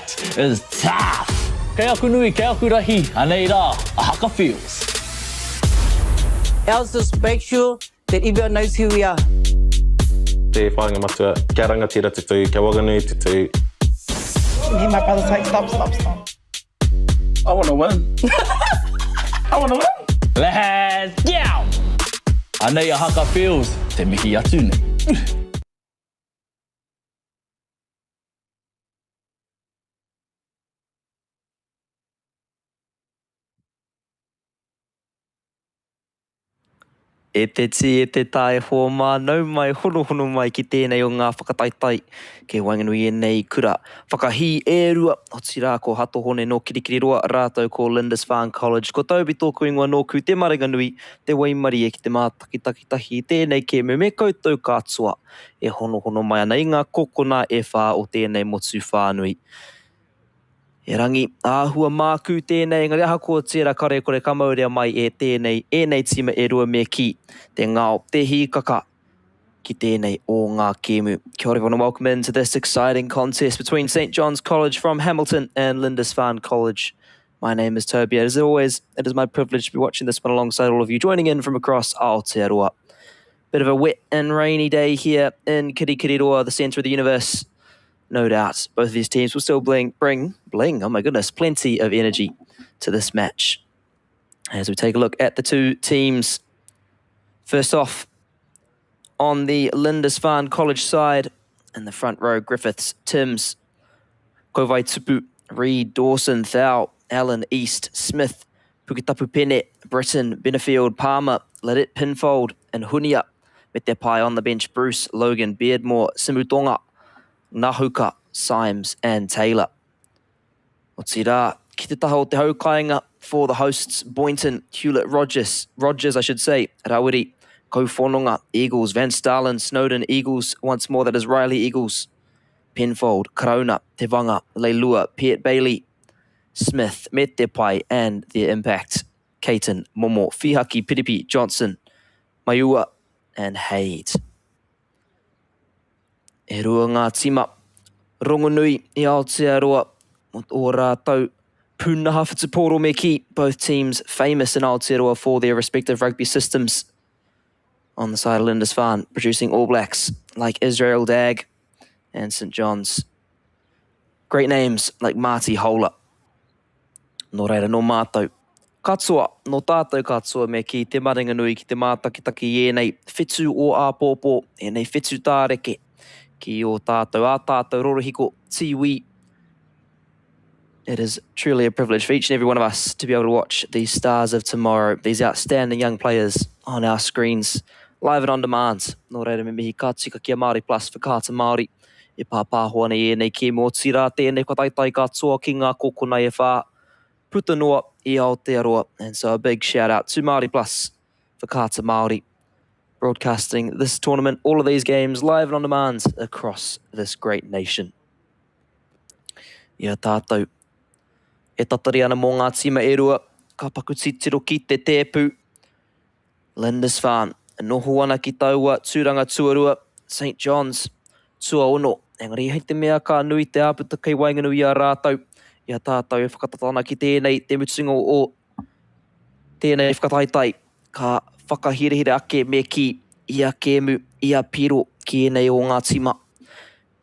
That is tough! Kei aku nui, kei aku rahi, anei rā a Haka Feels. Ours is make sure that everyone knows who we are. Te whāinga matua, kia rangatira te tū, kia waganui te tū. And then my brother's like, stop, stop, stop. I wanna win. I wanna win. Let's go! Anei a Haka Feels, te mihi atu nei. E te tī, e te tā, e hoa mā, nau mai, honohono mai ki tēnei o ngā whakataetae kei waenganui i ēnei kura whakahī e rua, otirā ko Hato Hone nō Kirikiriroa rātou ko Lindisfarne College. Ko Toby tōku ingoa nōku te maringanui, te waimarie ki te mātakitaki tahi i tēnei kēmu me koutou katoa e honohono mai ana i ngā kokona e whā o tēnei motu whānui. Erangi, āhua mākū tēnei, engari ahakoa tērā kare kore ka maurea mai e tēnei, ēnei tīma e rua me kī, te ngao, te hīkaka ki tēnei o ngā kēmu. Kia ora everyone and welcome into this exciting contest between St John's College from Hamilton and Lindisfarne College. My name is Toby. As always, it is my privilege to be watching this one alongside all of you joining in from across Aotearoa. Bit of a wet and rainy day here in Kirikiriroa, the centre of the universe. No doubt, both of these teams will still bling, bring, bling, oh my goodness, plenty of energy to this match. As we take a look at the two teams, first off, on the Lindisfarne College side, in the front row, Griffiths, Timms, Kovai Tupu, Reed, Dawson, Thau, Allen, East, Smith, Puketapu Pene, Britain, Benefield, Palmer, Ledet Pinfold, and Hunia. Me te pai on the bench, Bruce, Logan, Beardmore, Simutonga, Nahuka, Symes, and Taylor. Otirā, ki te taha o te haukainga for the hosts, Boynton, Hewlett, Rogers, Rogers I should say, Rawiri, Kauwhanonga, Eagles, Van Stalen, Snowden, Eagles, once more that is Riley Eagles, Penfold, Karauna, Te Vanga, Leilua, Piet Bailey, Smith, me te pai and their impact, Caton, Momo, Whihaki, Piripi, Johnson, Maiua and Haid. E rua ngā tīma rongonui i Aotearoa mō ō rātou pūnaha whutupōro me kī, both teams famous in Aotearoa for their respective rugby systems. On the side of Lindisfarne, producing All Blacks like Israel Dagg and St John's. Great names like Marty Hola. Nō reira, nō mātou katoa, nō tātou katoa me kī te maringanui ki te mātakitaki i ēnei whetū o āpōpō, ēnei whetū tāreke ki ō tātou, ā tātou rorohiko tīwī. It is truly a privilege for each and every one of us to be able to watch these stars of tomorrow, these outstanding young players on our screens, live and on demand. Nō reira me mihi ka tika ki a Māori Plus, Whakaata Māori, e pāpāho ana i ēnei kēmu otirā tēnei whakataetae katoa ki ngā kōkona e whā puta noa i Aotearoa. And so a big shout out to Māori Plus, Whakaata Māori, broadcasting this tournament, all of these games live and on demand across this great nation. I a tātou e tatari ana mō ngā tīma e rua, ka paku titiro ki te tēpu. Lindisfarne e noho ana ki taua tūranga tuarua, St John's tuaono. Engari hei te mea ka nui te āputa kei waenganui i a rātou, i a tātou e whakatata ana ki tēnei, te mutunga o tēnei whakataetae, ka whakahirahira ake me kī i a kēmu, i a piro ki ēnei o ngā tīma.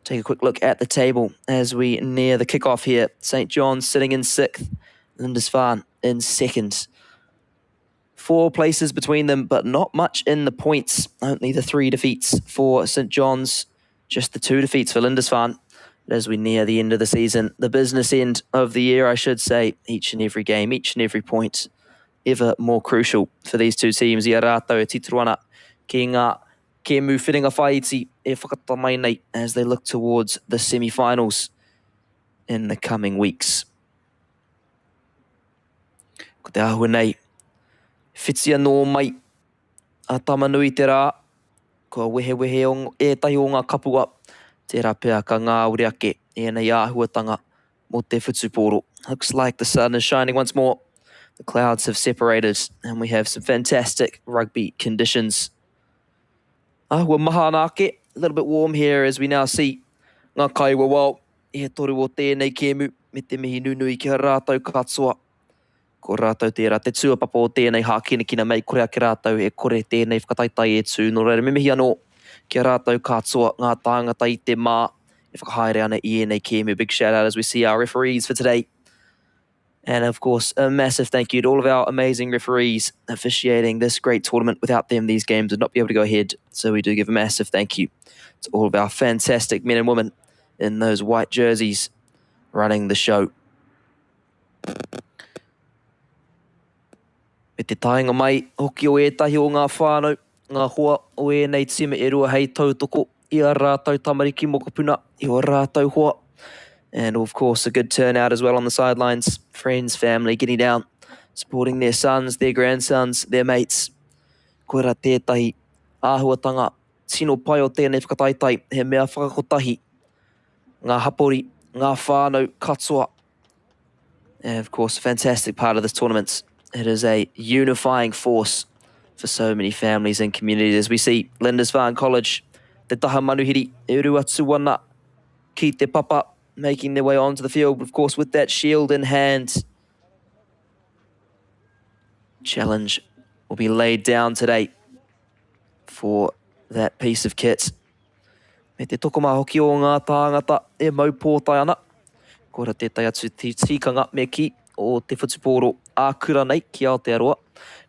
Take a quick look at the table as we near the kickoff here. St John's sitting in sixth, Lindisfarne in second. Four places between them, but not much in the points. Only the three defeats for St John's, just the two defeats for Lindisfarne. But as we near the end of the season, the business end of the year, I should say, each and every game, each and every point, ever more crucial for these two teams. I a rātou e titiro ana ki ngā kēmu whiringa whāiti e whakatata mai nei as they look towards the semi-finals in the coming weeks. Ko te āhua nei, whiti anō mai a Tamanui te rā, kua wehewehe o ētahi o ngā kapua, tērā pea ka ngāwari ake ēnei āhuatanga mō te whutupōro. Looks like the sun is shining once more. The clouds have separated and we have some fantastic rugby conditions. Āhua maha ana ake, a little bit warm here as we now see ngā kaiwawao. e toru o tēnei kēmu, me te mihi nunui ki a rātou katoa. Ko rātou tērā te tūapapa o tēnei hākinakina mei kore ake rātou e kore tēnei whakataetae e tū. Nō reira me mihi anō ki a rātou katoa ngā tāngata i te mā e whakahaere ana i ēnei kēmu. Big shout out as we see our referees for today. And of course, a massive thank you to all of our amazing referees officiating this great tournament. Without them, these games would not be able to go ahead. So we do give a massive thank you to all of our fantastic men and women in those white jerseys running the show. Me te taenga mai hoki o ētahi o ngā whānau, ngā hoa o ēnei tīma e rua hei tautoko i a rātou tamariki mokopuna, i o rātou hoa. And of course, a good turnout as well on the sidelines. Friends, family, getting down, supporting their sons, their grandsons, their mates. Koira tētahi āhuatanga tino pai o tēnei whakataetae, he mea whakakotahi ngā hapori, ngā whānau katoa. And of course, a fantastic part of this tournament. It is a unifying force for so many families and communities. As we see Lindisfarne College, te taha manuhiri, e uru atu ana ki te papa, making their way onto the field, of course, with that shield in hand. Challenge will be laid down today for that piece of kit. Me te tokomaha hoki o ngā tāngata e mau pōtae ana. Koira tētahi atu tikanga me kī o te whutupōro ā-kura nei ki Aotearoa,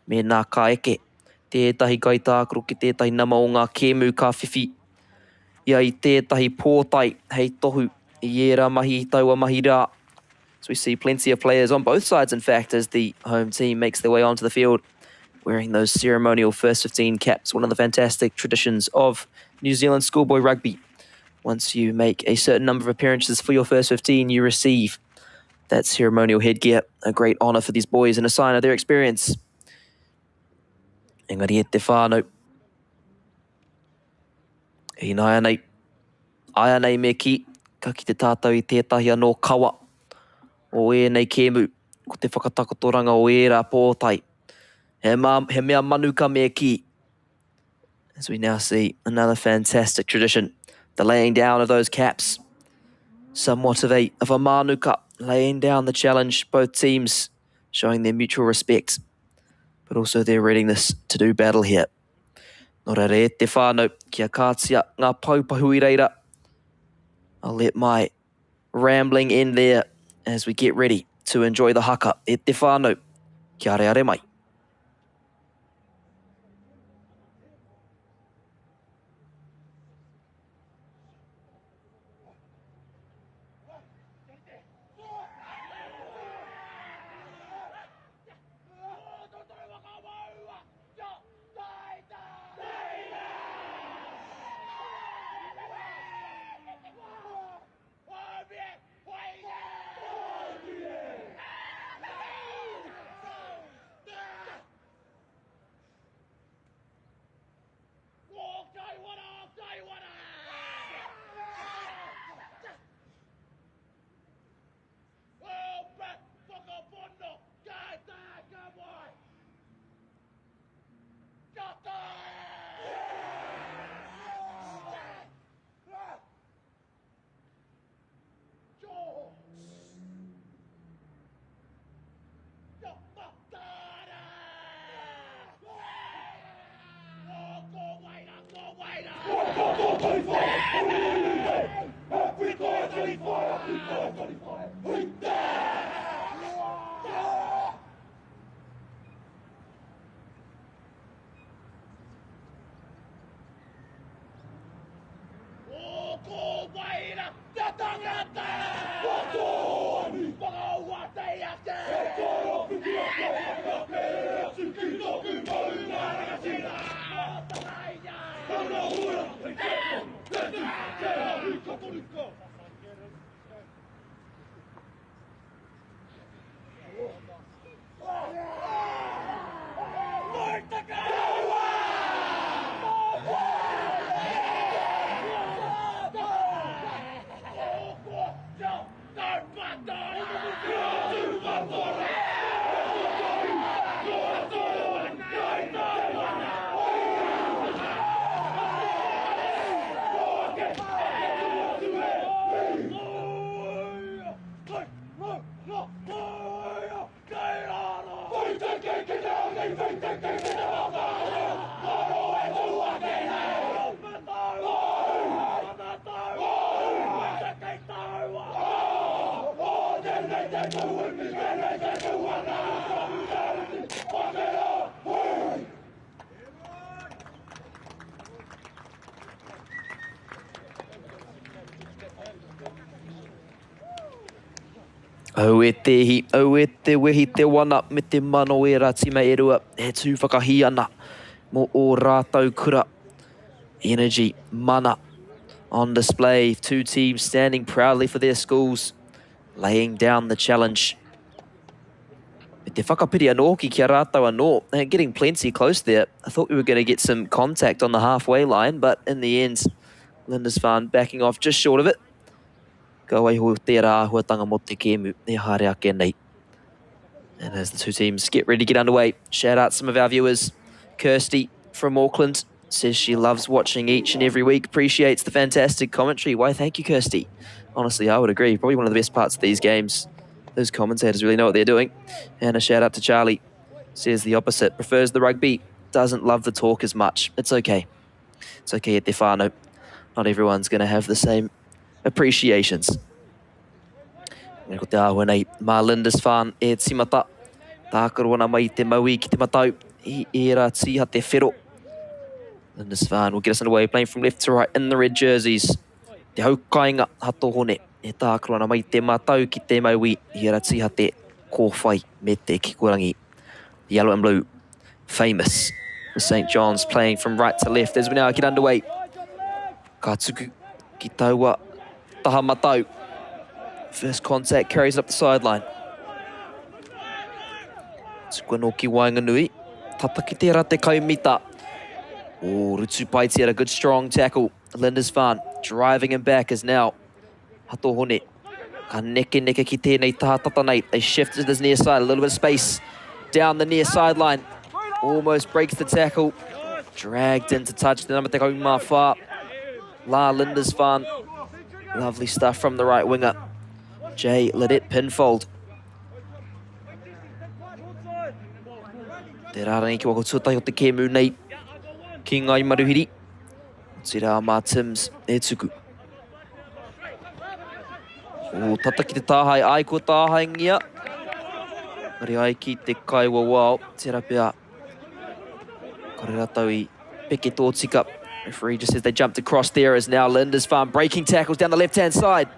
mēnā ka eke tētahi kaitākaro ki tētahi nama o ngā kēmu ka whiwhi ia i tētahi pōtae hei tohu i ērā mahi i taua mahi rā. So we see plenty of players on both sides, in fact, as the home team makes their way onto the field wearing those ceremonial first 15 caps, one of the fantastic traditions of New Zealand schoolboy rugby. Once you make a certain number of appearances for your first 15, you receive that ceremonial headgear, a great honour for these boys and a sign of their experience. Engari e te whānau. Ināianei, āianei me kī, ka kite tātou i tētahi anō kawa o ēnei kēmu, ko te whakatakotoranga o ērā pōtae. He, mā, he mea manuka me kī. As we now see another fantastic tradition, the laying down of those caps. Somewhat of a, of a manuka, laying down the challenge, both teams showing their mutual respect, but also their readiness to do battle here. Nō reira e te whānau, kia kātia ngā poupahu i reira. I'll let my rambling end there as we get ready to enjoy the haka. E te whānau, kia areare mai. Aue te ihi, aue te wehi, te wana me te mana o ērā tīma e rua e tū whakahī ana mō ō rātou kura. Energy, mana on display. Two teams standing proudly for their schools, laying down the challenge. Me te whakapiri anō hoki ki a rātou anō. Getting plenty close there. I thought we were going to get some contact on the halfway line, but in the end, Lindisfarne backing off just short of it. Ka waiho tērā āhuatanga mō te kēmu e haere ake nei. And as the two teams get ready to get underway, shout out some of our viewers. Kirsty from Auckland says she loves watching each and every week, appreciates the fantastic commentary. Why, thank you, Kirsty. Honestly, I would agree. Probably one of the best parts of these games. Those commentators really know what they're doing. And a shout out to Charlie, says the opposite. Prefers the rugby, doesn't love the talk as much. It's okay. It's okay at te whānau. Not everyone's going to have the same appreciations. Ko te āhua nei, mā Lindisfarne e tīmata. Tākaro ana mai te mauī ki te matau i ērā tīha te whero. Lindisfarne will get us underway, playing from left to right in the red jerseys. Te haukainga Hato Hone e tākaro ana mai te matau ki te mauī i ērā tīha te kōwhai me te kikorangi. The yellow and blue, famous. The St. John's playing from right to left as we now get underway. Ka tuku ki taua taha matau. First contact carries up the sideline. Tuku anō ki waenganui. Tata ki tērā te kaumita. Oh, Rutu Paiti had a good strong tackle. Lindisfarne driving him back as now Hato Hone. Ka neke neke ki tēnei taha tata nei. They shift to this near side, a little bit of space down the near sideline. Almost breaks the tackle. Dragged into touch. The number 14. La Lindisfarne. Lovely stuff from the right winger. Jay Ledet Pinfold. Te rārangi ki wako tuatahi o te kēmu nei ki Ngai Maruhiri. Otirā mā Timms e tuku. O, tata ki te tāhae, ai kua tāhaengia. Engari ai ki te kaiwawao, tērā pea. Kore rātou i peke tōtika. Referee just says they jumped across there as now Lindisfarne breaking tackles down the left-hand side.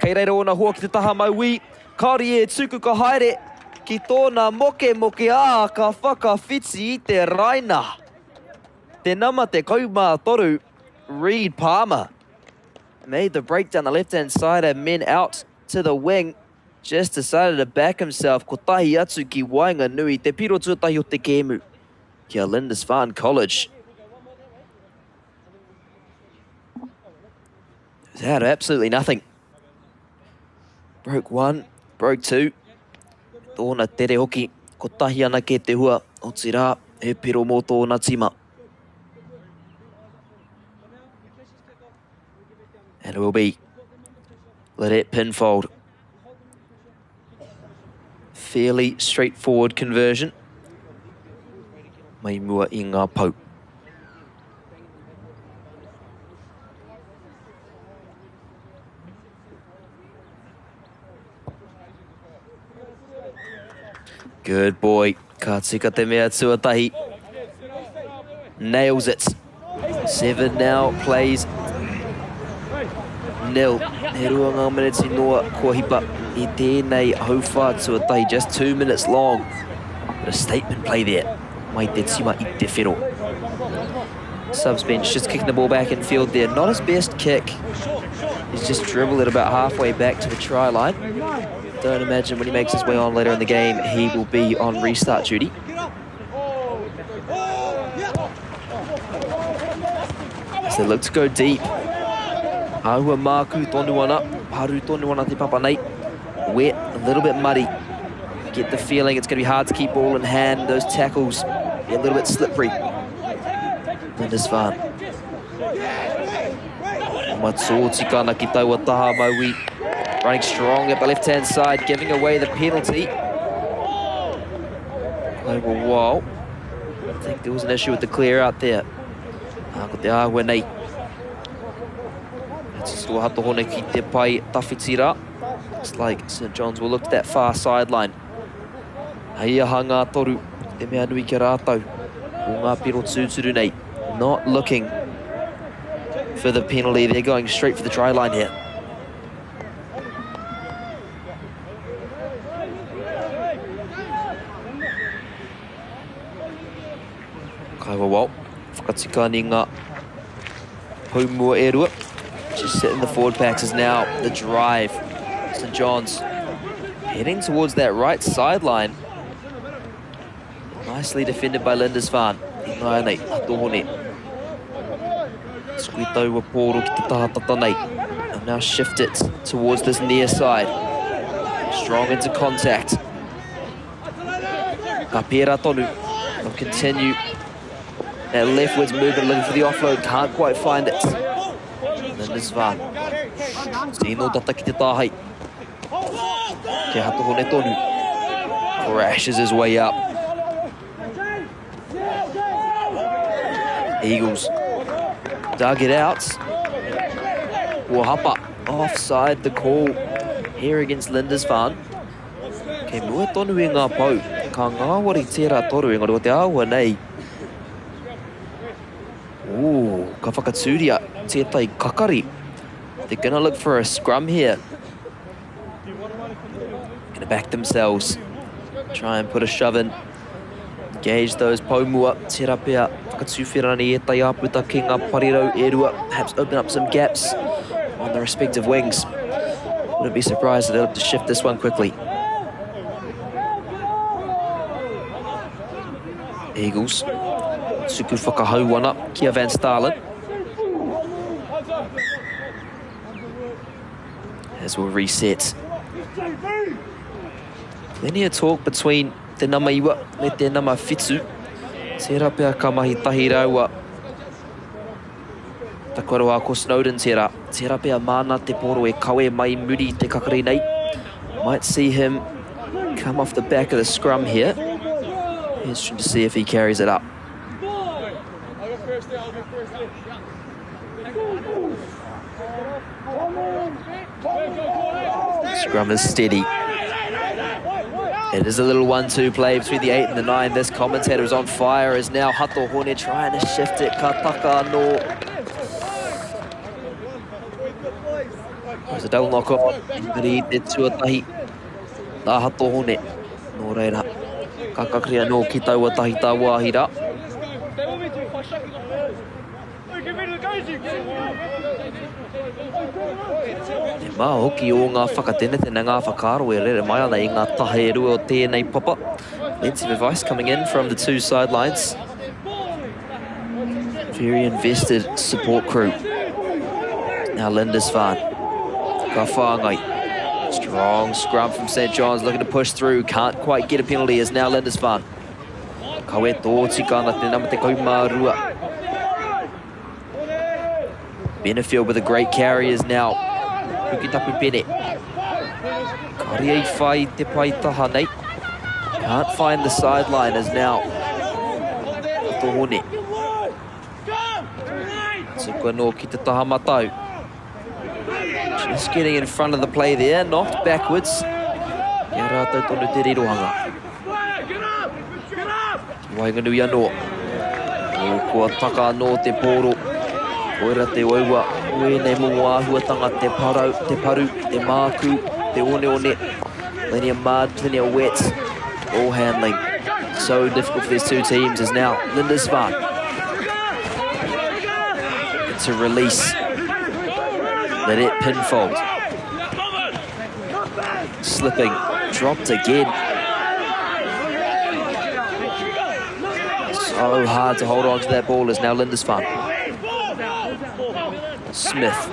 Kei reira ōna hoa ki te taha mauī. Kāore e tuku ka haere ki tōna mokemoke ā, ka whakawhiti i te raina. Te nama 13, Reid Palmer. Made the break down the left-hand side and men out to the wing. Just decided to back himself. Kotahi atu ki waenganui. Te piro tuatahi o te kēmu. Ki a Lindisfarne College. It was out of absolutely nothing. Broke one, broke two. Tōna tere hoki, kotahi anake te hua, otirā, he piro mō tōna tima. And it will be Lynette Pinfold. Fairly straightforward conversion. Mai mua i ngā pou. Good boy. Ka tika te mea tuatahi. Nails it. 7 now plays nil. He rua ngā miniti noa kua hipa i tēnei hauwhā tuatahi. Just 2 minutes long. But a statement play there. Mai te tima i te whero. Subs bench just kicking the ball back in field there. Not his best kick. He's just dribbled it about halfway back to the try line. Don't imagine when he makes his way on later in the game, he will be on restart duty. As they look to go deep. Āhua māku tonu ana, paru tonu ana te papa nei. Wet, a little bit muddy. Get the feeling it's going to be hard to keep ball in hand. Those tackles be a little bit slippery. Lindisfarne. Matsuo tika ki taua taha maui. Running strong at the left-hand side, giving away the penalty. Global wall. I think there was an issue with the clear out there. Ko te āhua nei. Titiro hatohone ki te pai tawhiti rā. Looks like St John's will look to that far sideline. Hei aha ngā toru, te mea nui ki a rātou, ko ngā piro tūturu nei. Not looking for the penalty. They're going straight for the try line here. Kaiwawao, whakatika ni ngā poumua e rua. Just sit in the forward packs is now the drive. St John's heading towards that right sideline. Nicely defended by Lindisfarne. I nei, Tohone. Squeeze taua pōro ki te taha tata nei. And now shift it towards this near side. Strong into contact. Ka pērā tonu. They'll continue that leftwards movement, looking for the offload. Can't quite find it. Lindisfarne. Tino tata ki te tāhei. Kia Hatohone tonu. Crashes his way up. Eagles dug it out. Wahapa offside the call here against Lindisfarne. Kei mua tonu i ngā pou. Ka ngāwari tērā toru engari o te āhua nei. Ooh, ka whakatūria tētai kakari. They're gonna look for a scrum here. Gonna back themselves. Try and put a shove in. Engage those poumua. Tērā pea whakatūwhera nei ētai āputa ki ngā parirau e rua. Perhaps open up some gaps on the respective wings. Wouldn't be surprised if they look to shift this one quickly. Eagles. Tuku whakahau ana ki a Van Staalen. As we'll reset. Plenty of talk between te nama iwa me te nama whitu. Tērā pea ka mahi tahi rāua. Taku aroha ko Snowden tērā. Tērā pea māna te pōro e kawe mai muri i te kakari nei. Might see him come off the back of the scrum here. Interesting to see if he carries it up. Scrum is steady. It is a little 1-2 play between the 8 and the 9. This commentator is on fire is now Hato Hone trying to shift it. Ka taka anō. There's a double knock on. Engari i te tuatahi. Tā Hato Hone. Nō reira, ka kakari anō ki taua tahi tā wāhi rā. Te maha hoki o ngā whakatenatena, ngā whakaaro e rere mai ana i ngā taha e rua o tēnei papa. Plenty of advice coming in from the two sidelines. Very invested support crew. Now Lindisfarne. Ka whāngai. Strong scrum from St. John's, looking to push through. Can't quite get a penalty as now Lindisfarne. Kawe tōtika ana te nama 12. Benefield with a great carry is now Puketapu Bennett. Kare i whai te pai taha nei. Can't find the sideline as now Tohone. Tuku anō ki te taha matau. Just getting in front of the play there, knocked backwards. Kia rātou tonu te rirohanga. Waenganui anō. O, kua taka anō te pōro. Koira te waua o ēnei momo āhuatanga, te parau, te paru, te mākū, te oneone. Plenty of mud, plenty of wet. All handling. So difficult for these two teams is now Lindisfarne. To release. Let it pinfold. Slipping. Dropped again. So hard to hold on to that ball is now Lindisfarne. Smith.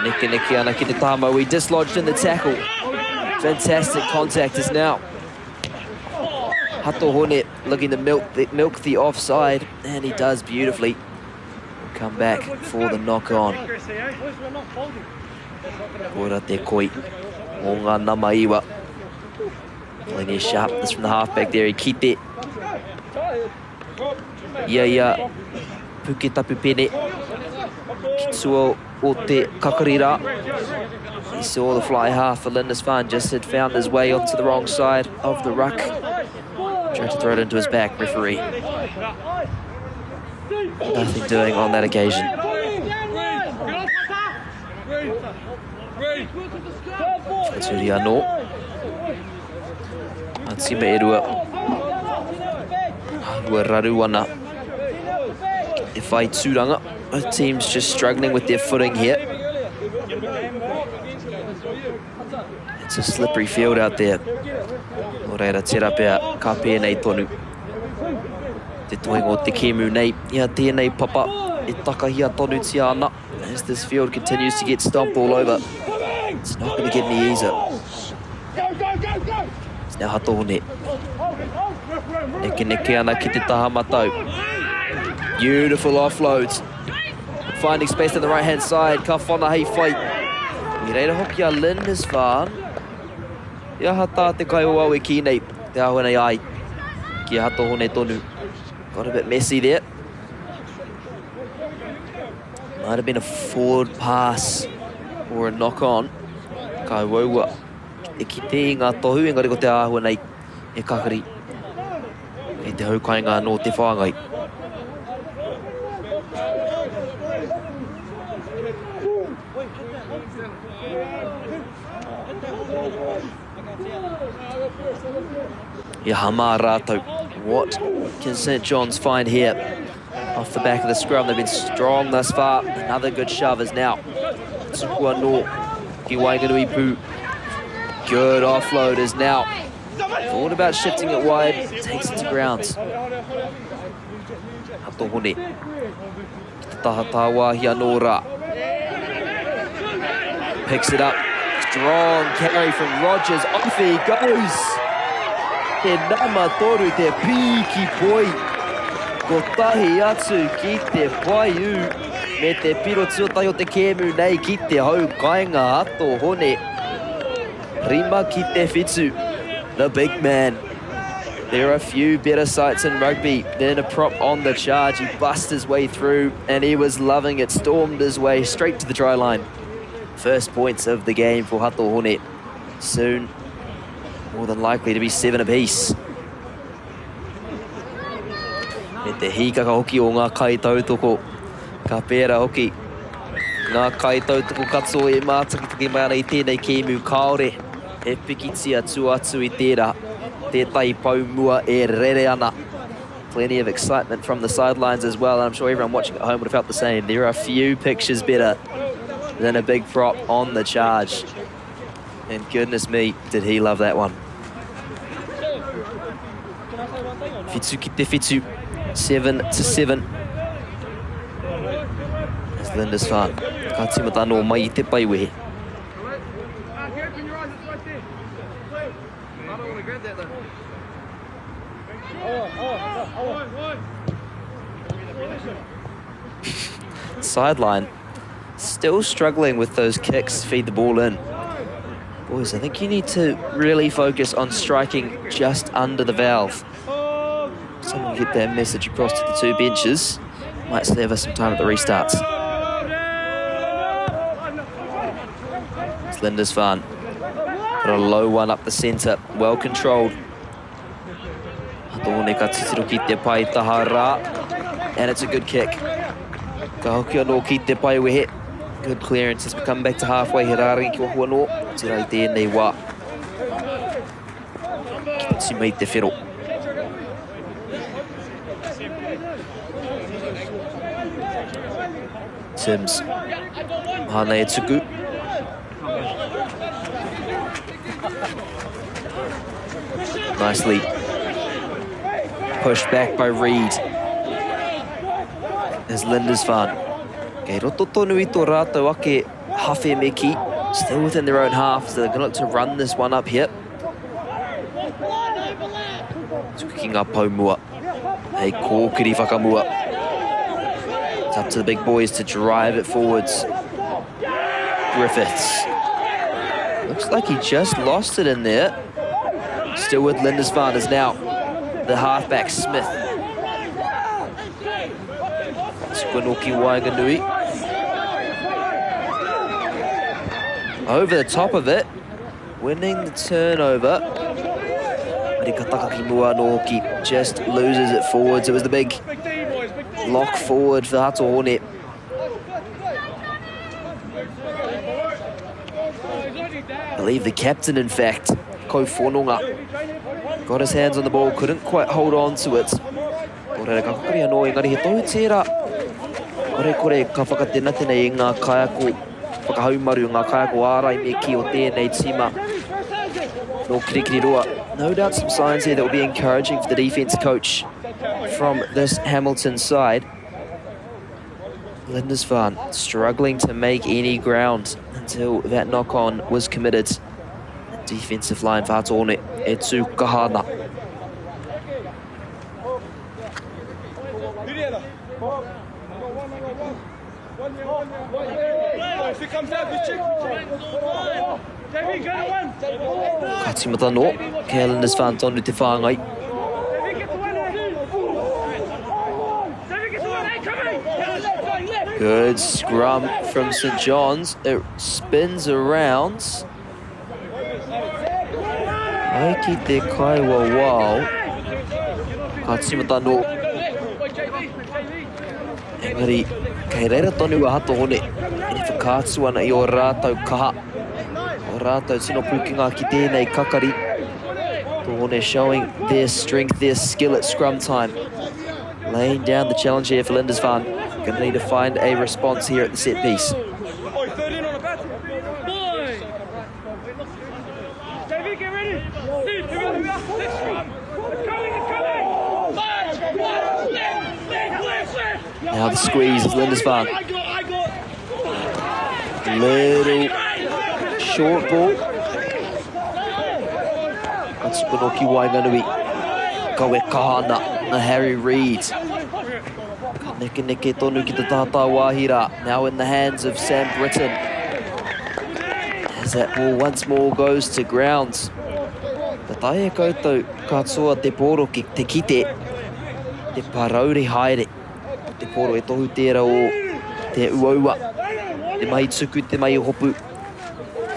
Neke neke ana ki te taha He dislodged in the tackle. Fantastic contact is now. Hato Hone looking to milk the offside, and he does beautifully. We'll come back for the knock on. Koira te koi o ngā nama iwa. Plenty of sharpness from the halfback there. He kite. Ia ia Puketapu Pene. Ki tua o te kakari rā. He saw the fly half for Lindisfarne just had found his way onto the wrong side of the ruck. Tried to throw it into his back, referee. Nothing doing on that occasion. Whakatūri anō. A tima e rua. Rua raru ana. E whai tūranga. Both teams just struggling with their footing here. It's a slippery field out there. Nō reira, tērā pea, ka pēnei tonu. Te toenga o te kēmu nei, i a tēnei papa e takahia tonutia ana. As this field continues to get stomped all over, it's not going to get any easier. It's now Hato Hone. Neke neke ana ki te taha matau. Beautiful offloads. Finding space on the right-hand side. Ka whana hei whai. I reira hoki a Lindisfarne. He aha tā te kai o au e kī nei, te āhua nei ai. Ki a Hato Hone tonu. Got a bit messy there. Might have been a forward pass or a knock on. Ka uaua e kite i ngā tohu, engari ko te āhua nei e kakari. Kei te haukainga anō te whāngai. Ia hama rātou. What can St. John's find here? Off the back of the scrum, they've been strong thus far. Another good shove is now. Tuku anō ki waenganui pū. Good offload is now. Thought about shifting it wide, takes it to ground. Hato Hone. Ki te taha tāwāhi anō rā. Picks it up. Strong carry from Rogers. Off he goes. Te nama toru te pīki poi. Kotahi atu ki te paiū. Me te piro tuatahi o te kēmu nei ki te hau kainga Hato Hone. Rima ki te whitu. The big man. There are few better sights in rugby than a prop on the charge. He busts his way through and he was loving it. Stormed his way straight to the try line. First points of the game for Hato Hone. Soon, more than likely to be 7 apiece. Me te hīkaka hoki o ngā kaitautoko. Ka pērā hoki ngā kaitautoko katoa e mātakitaki mai ana i tēnei kēmu kāore e pikitia tua atu i tērā tētahi pou mua e rere ana. Plenty of excitement from the sidelines as well, and I'm sure everyone watching at home would have felt the same. There are few pictures better than a big prop on the charge. And goodness me, did he love that one. Whitu ki te whitu, 7-7. As Lindisfarne, ka tīmata anō mai i te paiwehe. Sideline, still struggling with those kicks, feed the ball in. Boys, I think you need to really focus on striking just under the valve. Someone get that message across to the two benches. Might save us some time at the restarts. It's Lindisfarne. Got a low one up the centre. Well controlled. Tōne ka titiro ki te pai taha rā. And it's a good kick. Ka hoki anō ki te pai wehe. Good clearance as we come back to halfway. He rārangi ki waho anō. Tira i tēnei wā. Ki te tima i te whero. Sims. Māna e tuku. Nicely pushed back by Reid. As Lindisfarne. Kei roto tonu i tō rātou ake hawhe me ki. Still within their own half, so they're going to look to run this one up here. Tuku ki ngā pou mua. Hei kōkiri whakamua. It's up to the big boys to drive it forwards. Griffiths. Looks like he just lost it in there. Still with Lindisfarne is now the halfback Smith. Squinoki Wainganui. Over the top of it. Winning the turnover. But ka taka ki mua anō hoki. Just loses it forwards. It was the big lock forward for Hato Hone. I believe the captain, in fact, Ko Fononga, got his hands on the ball, couldn't quite hold on to it. Ko reira ka kakari anō, engari he tohu tērā. Kore kore ka whakatenatena i ngā kaiako whakahaumaru, ngā kaiako ārai me kī o tēnei tīma nō Kirikiriroa. No doubt some signs here that will be encouraging for the defence coach from this Hamilton side. Lindisfarne struggling to make any ground until that knock-on was committed. The defensive line for Hato Hone e tū kaha ana. Ka tīmata anō, kei a Lindisfarne tonu te whāngai. Good scrum from St John's. It spins around. Ai ki te kaiwawao. Ka tīmata anō. Engari, kei reira tonu a Hato Hone e whakaatu ana i ō rātou kaha, ō rātou tino pūkenga ki tēnei kakari. Hato Hone showing their strength, their skill at scrum time. Laying down the challenge here for Lindisfarne. Going to need to find a response here at the set piece. Now the squeeze is Lindisfarne. Little short ball. That's Panoki Wainganui. Kawe kahana na Harry Reid. Ka neke neke tonu ki te tātā wāhi rā. Now in the hands of Sam Britton. As that ball once more goes to ground. Ka taea koutou katoa te pōro ki te kite te parauri haere o te pōro e tohu tērā o te uaua, te mahi tuku, te mahi hopu.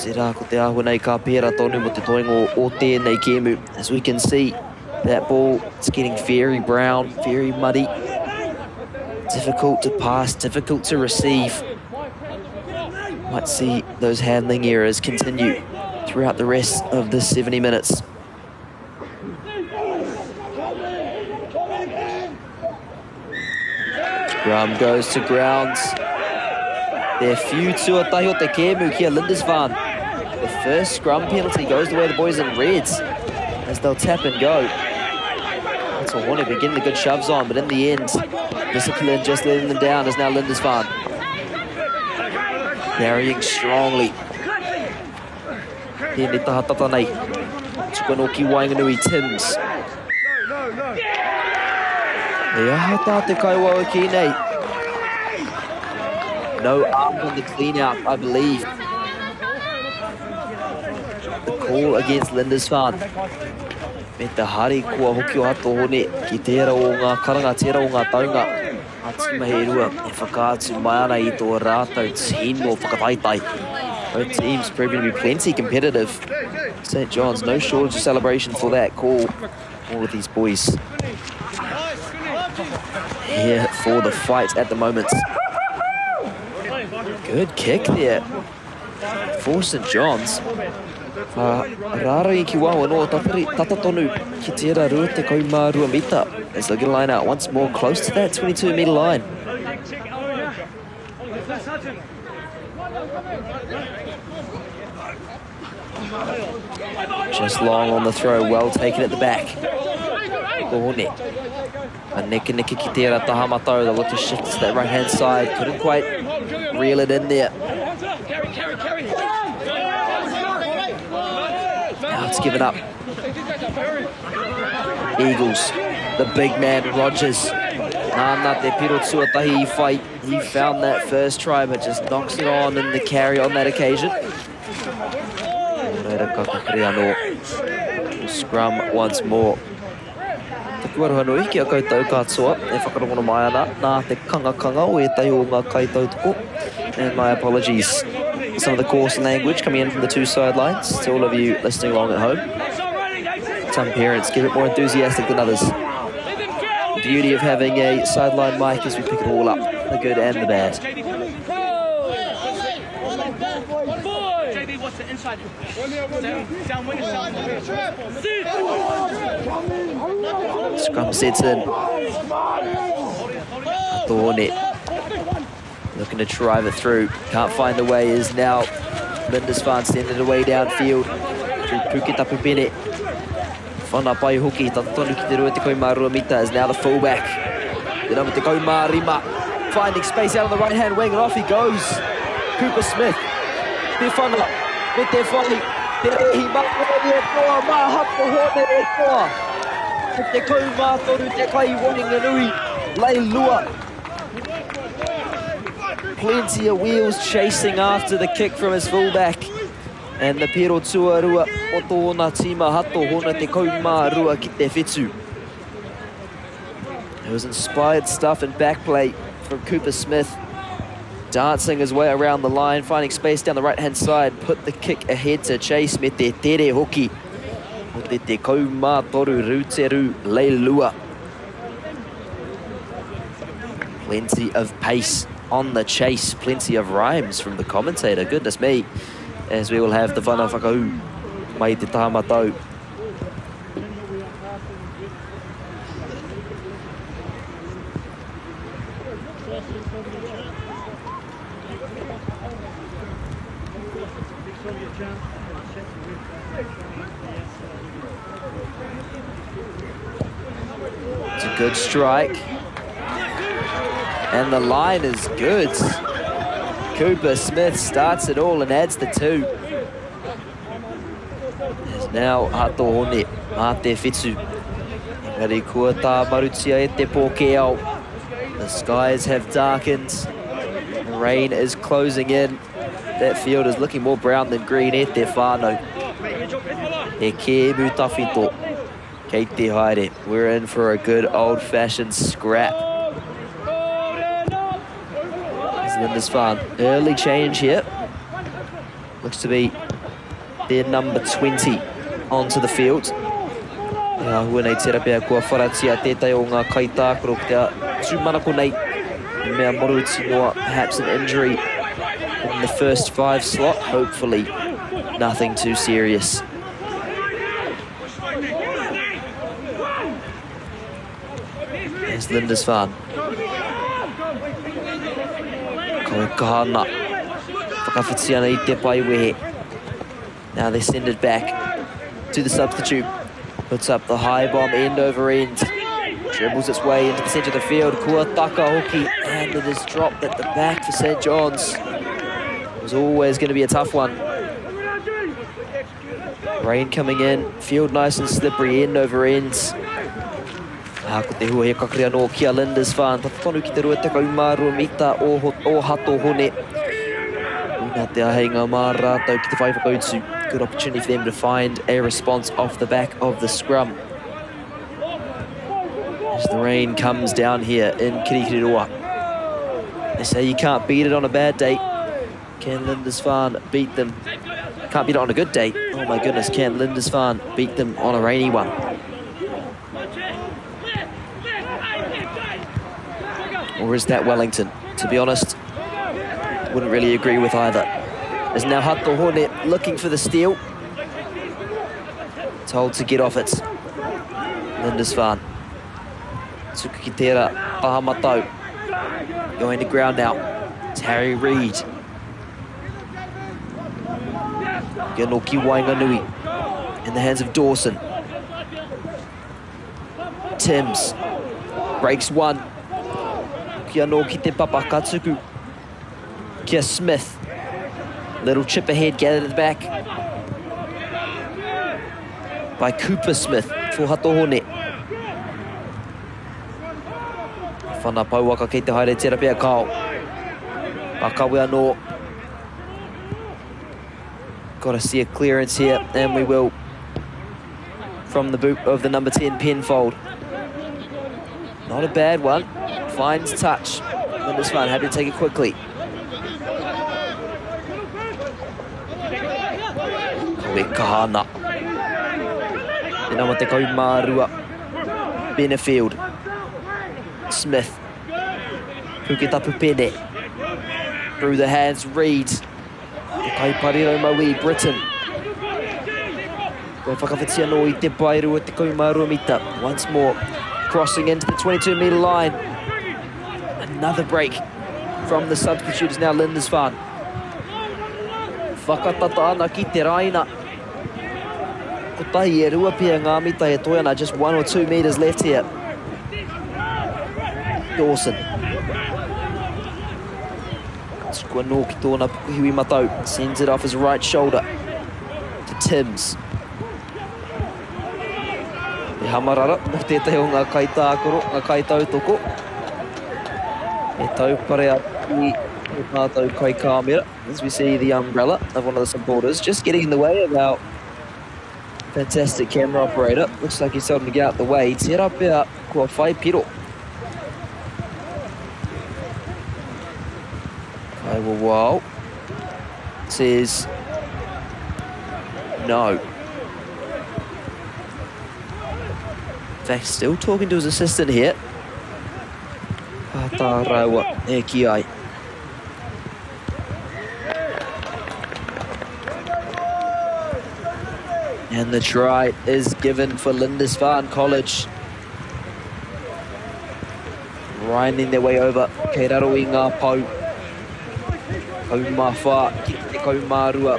Tērā ko te āhua nei ka pērā tonu mo te toenga o tēnei kēmu. As we can see, that ball is getting very brown, very muddy. Difficult to pass, difficult to receive. Might see those handling errors continue throughout the rest of the 70 minutes. Scrum goes to ground. They're few tuatahi o te kēmu ki a Lindisfarne. The first scrum penalty goes the way of the boys in reds as they'll tap and go. That's a Hornet getting the good shoves on, but in the end, discipline just letting them down is now Lindisfarne. Carrying strongly. Tēnei taha tata nei. Tuku anō ki waenganui, Timms. He aha tā te kaiwao ki nei? No arm on the clean out, I believe. The call against Lindisfarne. Me te hari kua hoki o Hato Hone ki tērā o ngā karanga, tērā o ngā taunga. Ngā tīma he rua e whakaatu mai ana i tō rātou tino whakataetae. Both teams proving to be plenty competitive. St. John's, no shortage of celebration for that call. All of these boys here for the fight at the moment. Good kick there for St. John's. Rārangi ki waho anō, tatari, tata tonu ki tērā 22 mita. As they get a line out once more, close to that 22 metre line. Just long on the throw, well taken at the back. Kohone. A neke neke ki tērā taha matau, they look to shift to that right hand side, couldn't quite reel it in there. Now it's given up. Eagles, the big man, Rogers. Nāna te piro tuatahi i whai. He found that first try, but just knocks it on in the carry on that occasion. Reira ka kakari anō. Scrum once more. Taku aroha nui ki a koutou katoa e whakarongono mai ana nā te kangakanga o ētahi o ngā kaitautoko. And my apologies. Some of the coarse language coming in from the two sidelines to all of you listening along at home. Some parents get a bit more enthusiastic than others. The beauty of having a sideline mic is we pick it all up, the good and the bad. Scrum sets in. Thornet looking to drive it through. Can't find the way is now Lindisfarne sending it away downfield through Puketapu Bennett. Whana pai hoki, tata tonu ki te rua te kaumārua mita is now the fullback. The number te kaumārima, finding space out on the right-hand wing, and off he goes. Cooper Smith, te whana, me te whai, te rehi māori e toa, mā hapo hone e toa. Te kaumātoru te kai waenganui, Leilua. Plenty of wheels chasing after the kick from his fullback. And the pero tuarua o tōna tīma hato hona te kaumārua ki te whitu. It was inspired stuff and back play from Cooper Smith. Dancing his way around the line, finding space down the right-hand side. Put the kick ahead to chase me te tere hoki. O te te kaumātoru rūteru Leilua. Plenty of pace on the chase. Plenty of rhymes from the commentator. Goodness me. As we will have the whana whakau mai te tahamatau. It's a good strike. And the line is good. Cooper Smith starts it all and adds the two. There's now Hato Hone, mā te whitu. Engari kua tā marutia e te pōkēao. The skies have darkened. The rain is closing in. That field is looking more brown than green e te whānau. He kēmu tawhito. Kei te haere. We're in for a good old-fashioned scrap. Lindisfarne. Early change here. Looks to be their number 20 onto the field. Ia hua nei tērā pea kua wharatia tētai o ngā kaitākaro ki te tūmanako nei. Mea moruti noa, perhaps an injury in the first five slot. Hopefully nothing too serious. There's Lindisfarne. Koe kahana. Whakawhiti ana I te pai wehe. Now they send it back to the substitute. Puts up the high bomb end over end. Dribbles its way into the centre of the field. Kua taka hoki. And it is dropped at the back for St. John's. It was always going to be a tough one. Rain coming in. Field nice and slippery. End over end. Ko te hua he kakari anō ki a Lindisfarne. Tata tonu ki te rua te kaumārua mita o Hato Hone. Una te ahenga mā rātou ki te whai whakautu. Good opportunity for them to find a response off the back of the scrum. As the rain comes down here in Kirikiriroa. They say you can't beat it on a bad day. Can Lindisfarne beat them? Can't beat it on a good day. Oh my goodness, can Lindisfarne beat them on a rainy one? Or is that Wellington? To be honest, wouldn't really agree with either. There's now Hato Hone looking for the steal. Told to get off it. Lindisfarne. Tukukitera Tahamatau. Going to ground now. It's Harry Reid. Ganoki Wainganui in the hands of Dawson. Timms breaks one. Kia no ki te papa katuku. Kia Smith. Little chip ahead, gathered at the back by Cooper Smith for Hato Hone. Whana pauaka kei te haere tērā pea kao. Ka kawe anō. Got to see a clearance here, and we will from the boot of the number 10, Penfold. Not a bad one. Finds touch. Lindisfarne happy to take it quickly. E kaha ana. Te nama 12, Benefield. Smith. Puketapu Pene. Through the hands, Reed. Te kaiparero mauī, Britain. Kua whakawhiti anō i te paerua 12 mita. Once more, crossing into the 22 metre line. Another break from the substitute is now Lindisfarne. Whakatata ana ki te raina. Kotahi e rua pea ngā mita e toe ana, just 1 or 2 metres left here. Dawson. Tuku anō ki tōna pukuhiwi matau. Sends it off his right shoulder to Timms. Te hamarara o tētahi o ngā kaitākaro, ngā kaitautoko. E taupare atu i tō tātou kaikāmera, as we see the umbrella of one of the supporters just getting in the way of our fantastic camera operator. Looks like he's told him to get out the way. Tērā pea kua whai piro. Kaiwawao says no. In fact, still talking to his assistant here. Ka tā rāua e ki ai. And the try is given for Lindisfarne College. Grinding their way over. Kei raro i ngā pou. Kaumawha ki te kaumārua.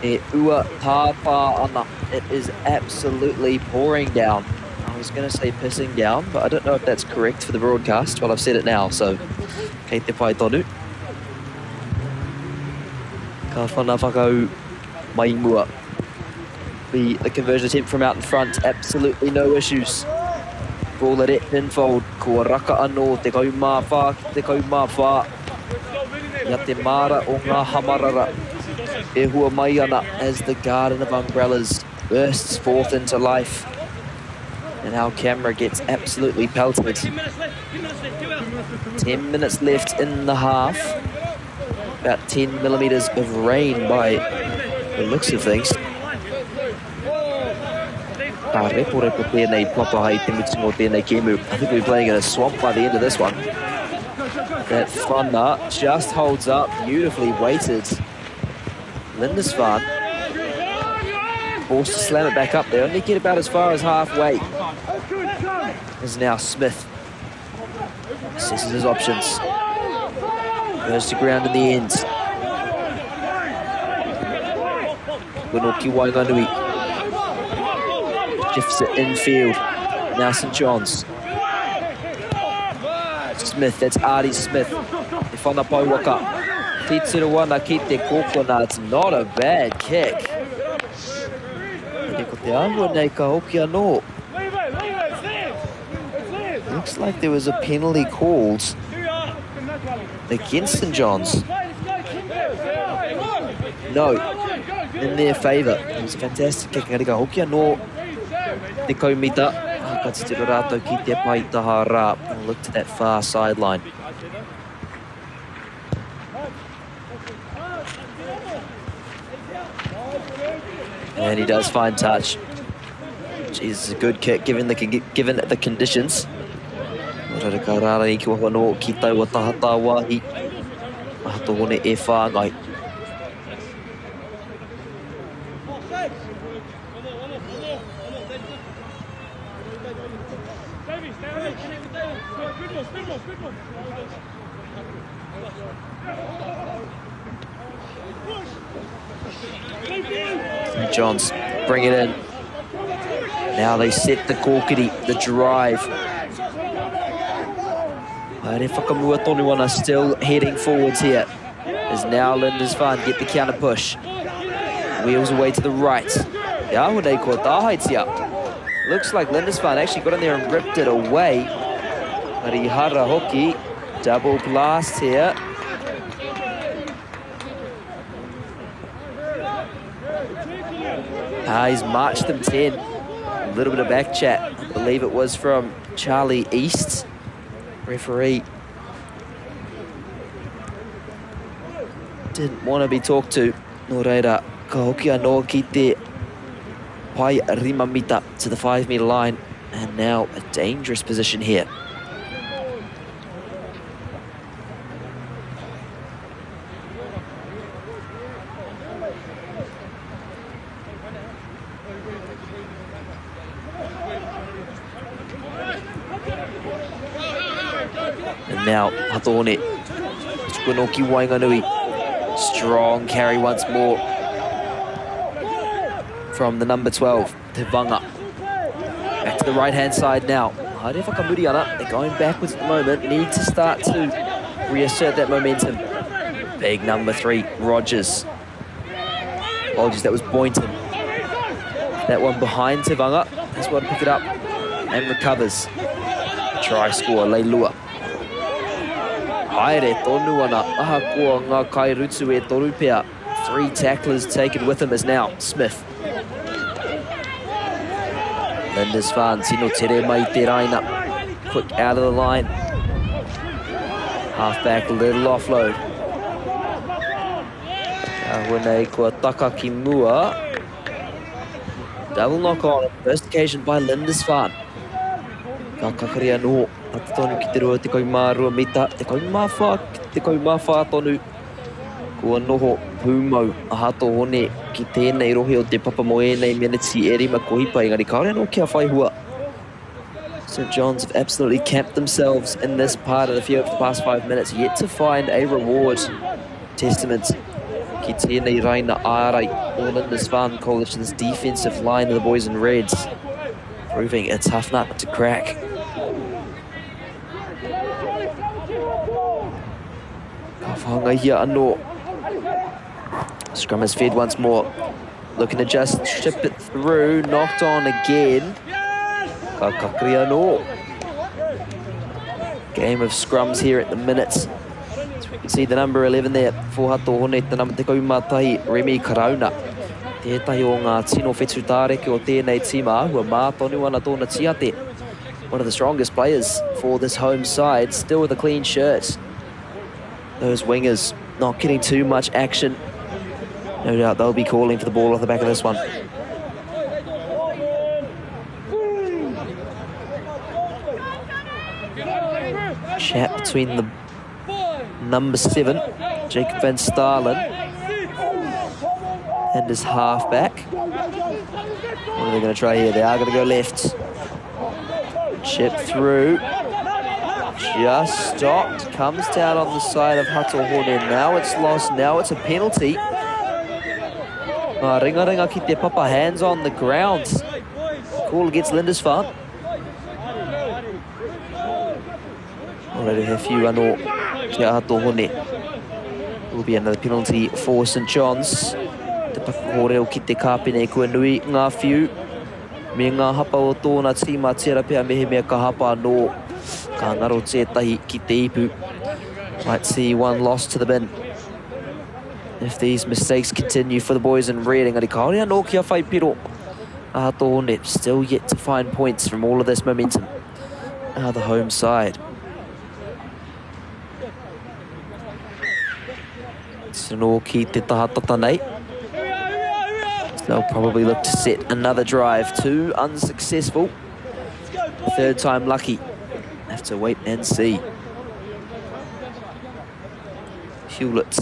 E ua tāpā ana. It is absolutely pouring down. I was going to say pissing down, but I don't know if that's correct for the broadcast. Well, I've said it now, so kei te pai tonu. Ka whana whakau mai mua. The conversion attempt from out in front, absolutely no issues. Ball at it, pinfold. Kua raka anō, 14 ki 14. Ia te māra o ngā hamarara e hua mai ana as the garden of umbrellas bursts forth into life. And our camera gets absolutely pelted. 10 minutes left in the half. About 10 millimetres of rain by the looks of things. Ka reporepo tēnei papa hai te mutunga o tēnei kēmu. I think we'll be playing in a swamp by the end of this one. That whana just holds up, beautifully weighted. Lindisfarne forced to slam it back up. They only get about as far as halfway. Is now Smith. Assesses his options. Goes to ground in the end. Winoki Wainganui shifts it infield. Now St. John's. Smith, that's Artie Smith. Te whana pouaka. Titiro ana ki te kōkona. It's not a bad kick. Ere ko te āhua nei ka hoki anō. Looks like there was a penalty called against St. John's. No, in their favour. It was a fantastic kick. Engari ka hoki anō te kaumita. Ka titiro rātou ki te pai taha rā. Look to that far sideline. And he does find touch. Jesus, a good kick given the conditions. Rara ka rārangi ki waho anō ki taua taha tāwāhi. Maha tōhone e whāngai. St. John's bring it in. Now they set the kōkiri, the drive. Haere whakamua tonu ana, still heading forwards here. Is now Lindisfarne get the counter push. Wheels away to the right. Te ahu nei kua tāhaitia. Looks like Lindisfarne actually got in there and ripped it away. Rihara hoki, double blast here. He's marched them 10. A little bit of back chat. I believe it was from Charlie East, referee. Didn't want to be talked to. Nō reira, Ka hoki anō ki te pae 5 mita to the 5 metre line. And now a dangerous position here. And now Hato Hone. Tukunoki Wainganui. Strong carry once more from the number 12, Te Vanga. Back to the right-hand side now. Haere whakamuri ana. They're going backwards at the moment. Need to start to reassert that momentum. Big number 3, Rogers. Apologies, that was Boynton. That one behind Te Vanga. This one pick it up and recovers. Try score, Leilua. Haere tonu ana, ahakoa ngā kairutu e toru pea. 3 tacklers taken with him is now Smith. Lindisfarne, tino tere mai te raina. Quick out of the line. Halfback, little offload. Ka hua nei kua taka ki mua. Double knock on, first occasion by Lindisfarne. Ka kakari anō, tata tonu ki te 22 mita, 14 ki te 14 tonu. Kua noho pūmau a Hato Hone ki tēnei rohe o te papa mō ēnei miniti e rima ko hipa, engari kāore anō kia whai hua. St John's have absolutely camped themselves in this part of the field for the past 5 minutes, yet to find a reward. Testament ki tēnei raina ārai o Lindisfarne College, this defensive line of the boys in reds, proving a tough nut to crack. Ka whāngaihia anō. Scrum is fed once more. Looking to just chip it through. Knocked on again. Ka kakari anō. Game of scrums here at the minute. So we can see the number 11 there for Hato Hone, the number 11, Remy Karauna. Tētahi o ngā tino whetu tāreke o tēnei tīma, hua mā tonu ana tōna tiate. One of the strongest players for this home side, still with a clean shirt. Those wingers not getting too much action. No doubt they'll be calling for the ball off the back of this one. Chat between the number 7, Jacob Van Staalen, and his halfback. What are they going to try here? They are going to go left. Chip through. Just stopped. Comes down on the side of Hato Hone. Now it's lost. Now it's a penalty. Ringa ringa ki te papa, hands on the ground. Call against Lindisfarne. Already a few anō kia Hato Hone. Will be another penalty for St John's. Te pakakōrero ki te kāpene kua nui ngā whiu. Me ngā hapa o tōna tīma tērā pea mehemea ka hapa anō. Ka ngaro tētahi ki te ipu. Might see one lost to the bin. If these mistakes continue for the boys in red, engari kāore anō kia whai piro. Hato Hone still yet to find points from all of this momentum. The home side. Tino ki te taha tata nei. They'll probably look to set another drive. 2 unsuccessful. Third time lucky. Have to wait and see. Hewlett.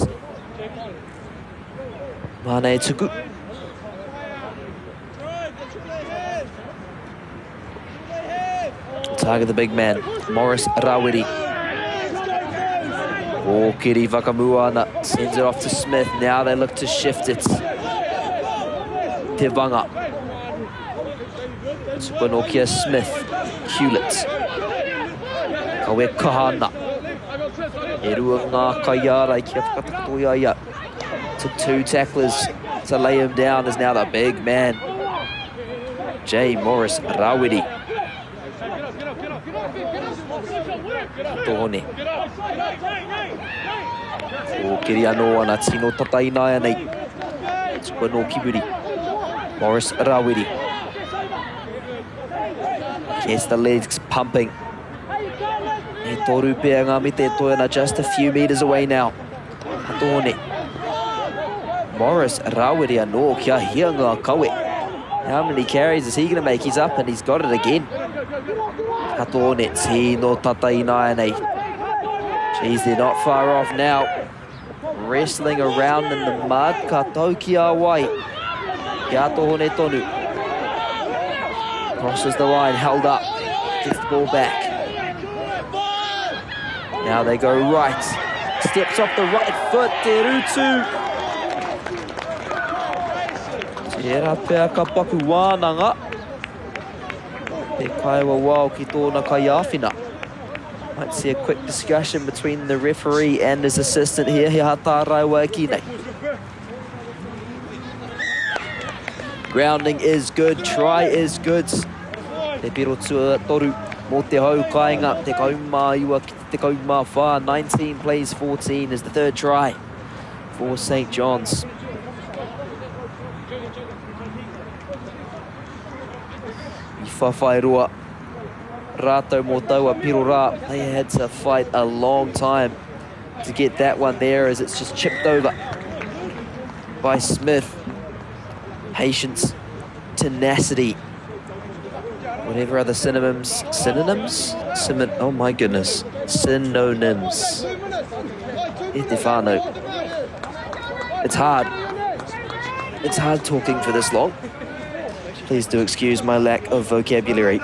Mane Tuku. Target the big man, Morris Rawiri. Kiri Whakamuana sends it off to Smith. Now they look to shift it. Te Vanga. Supanokia Smith. Hewlett. Kawe Kahana. E rua ngā kaiārai kia whakatakoto ia ia. Took 2 tacklers to lay him down is now the big man, J. Morris Rawiri. Tōne. O kiri anō ana tino tata inaia nei. Tuku anō ki muri. Morris Rawiri. Gets the legs pumping. E toru pea ngā mite e toe ana just a few meters away now. Tōne. Morris Rawiri anō kia hia ngā kawe. How many carries is he going to make? He's up and he's got it again. Katoa ne tino tata ināianei. Geez, they're not far off now. Wrestling around in the mud. Ka tau ki a wai. Kia tohone tonu. Crosses the line, held up. Gets the ball back. Now they go right. Steps off the right foot, Te Rutu. Tērā pea ka paku wānanga. Te kaiwa wao ki tōna kaiāwhina. Might see a quick discussion between the referee and his assistant here. He aha tā rāua e kī nei. Grounding is good, try is good. Te piro tuatoru mō te hau kāinga, 19 ki te 14, 19 plays 14 is the third try for St. John's. I whawhai roa rātou mō taua piro rā. They had to fight a long time to get that one there as it's just chipped over by Smith. Patience, tenacity, whatever other synonyms, synonyms? Symon, oh my goodness, synonyms. E te whānau. It's hard. It's hard talking for this long. Please do excuse my lack of vocabulary.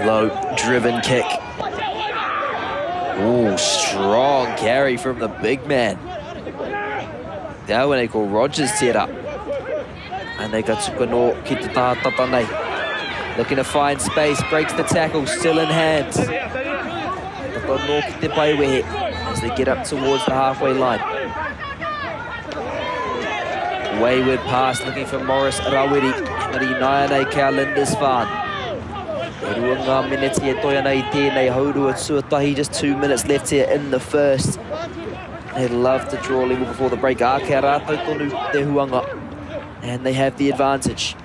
Low driven kick. Ooh, strong carry from the big man. Tāua nei ko Rogers tērā. Anei ka tuku anō ki te taha tata nei. Looking to find space, breaks the tackle, still in hand. Tata anō ki te paewehe as they get up towards the halfway line. Wayward pass looking for Morris Rawiri. Engari nāianei kia Lindisfarne. E rua ngā meneti e toe ana i tēnei haurua tuatahi, just 2 minutes left here in the first. They'd love to draw level before the break. Ā, kia rātou tonu te huanga. And they have the advantage.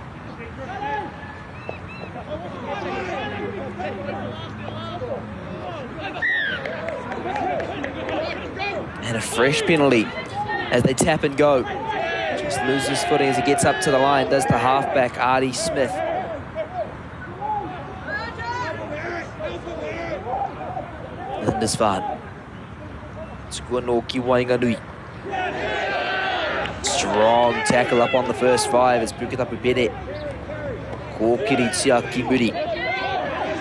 And a fresh penalty as they tap and go. Just loses footing as he gets up to the line. Does the halfback, Artie Smith. Lindisfarne. Tuku anō ki waenganui. Strong tackle up on the first five as Puketapu Bennett. Kōkiri tia ki muri.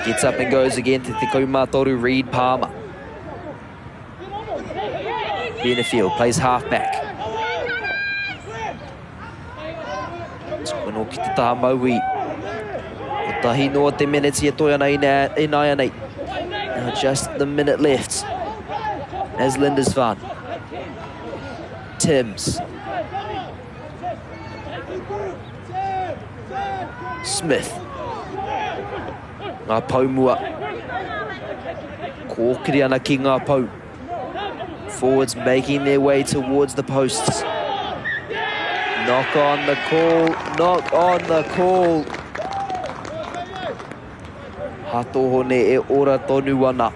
Gets up and goes again to Te Kaumatoru Reid Palmer. Benefield plays halfback. Tuku anō ki te taha maui. Kotahi noa te meneti e toe ana i nāianei. Now just the minute left. As Lindisfarne. Timms. Smith. Ngā pou mua. Kōkiri ana ki ngā pou. Forwards making their way towards the posts. Knock on the call, knock on the call. Hatohone e ora tonu ana.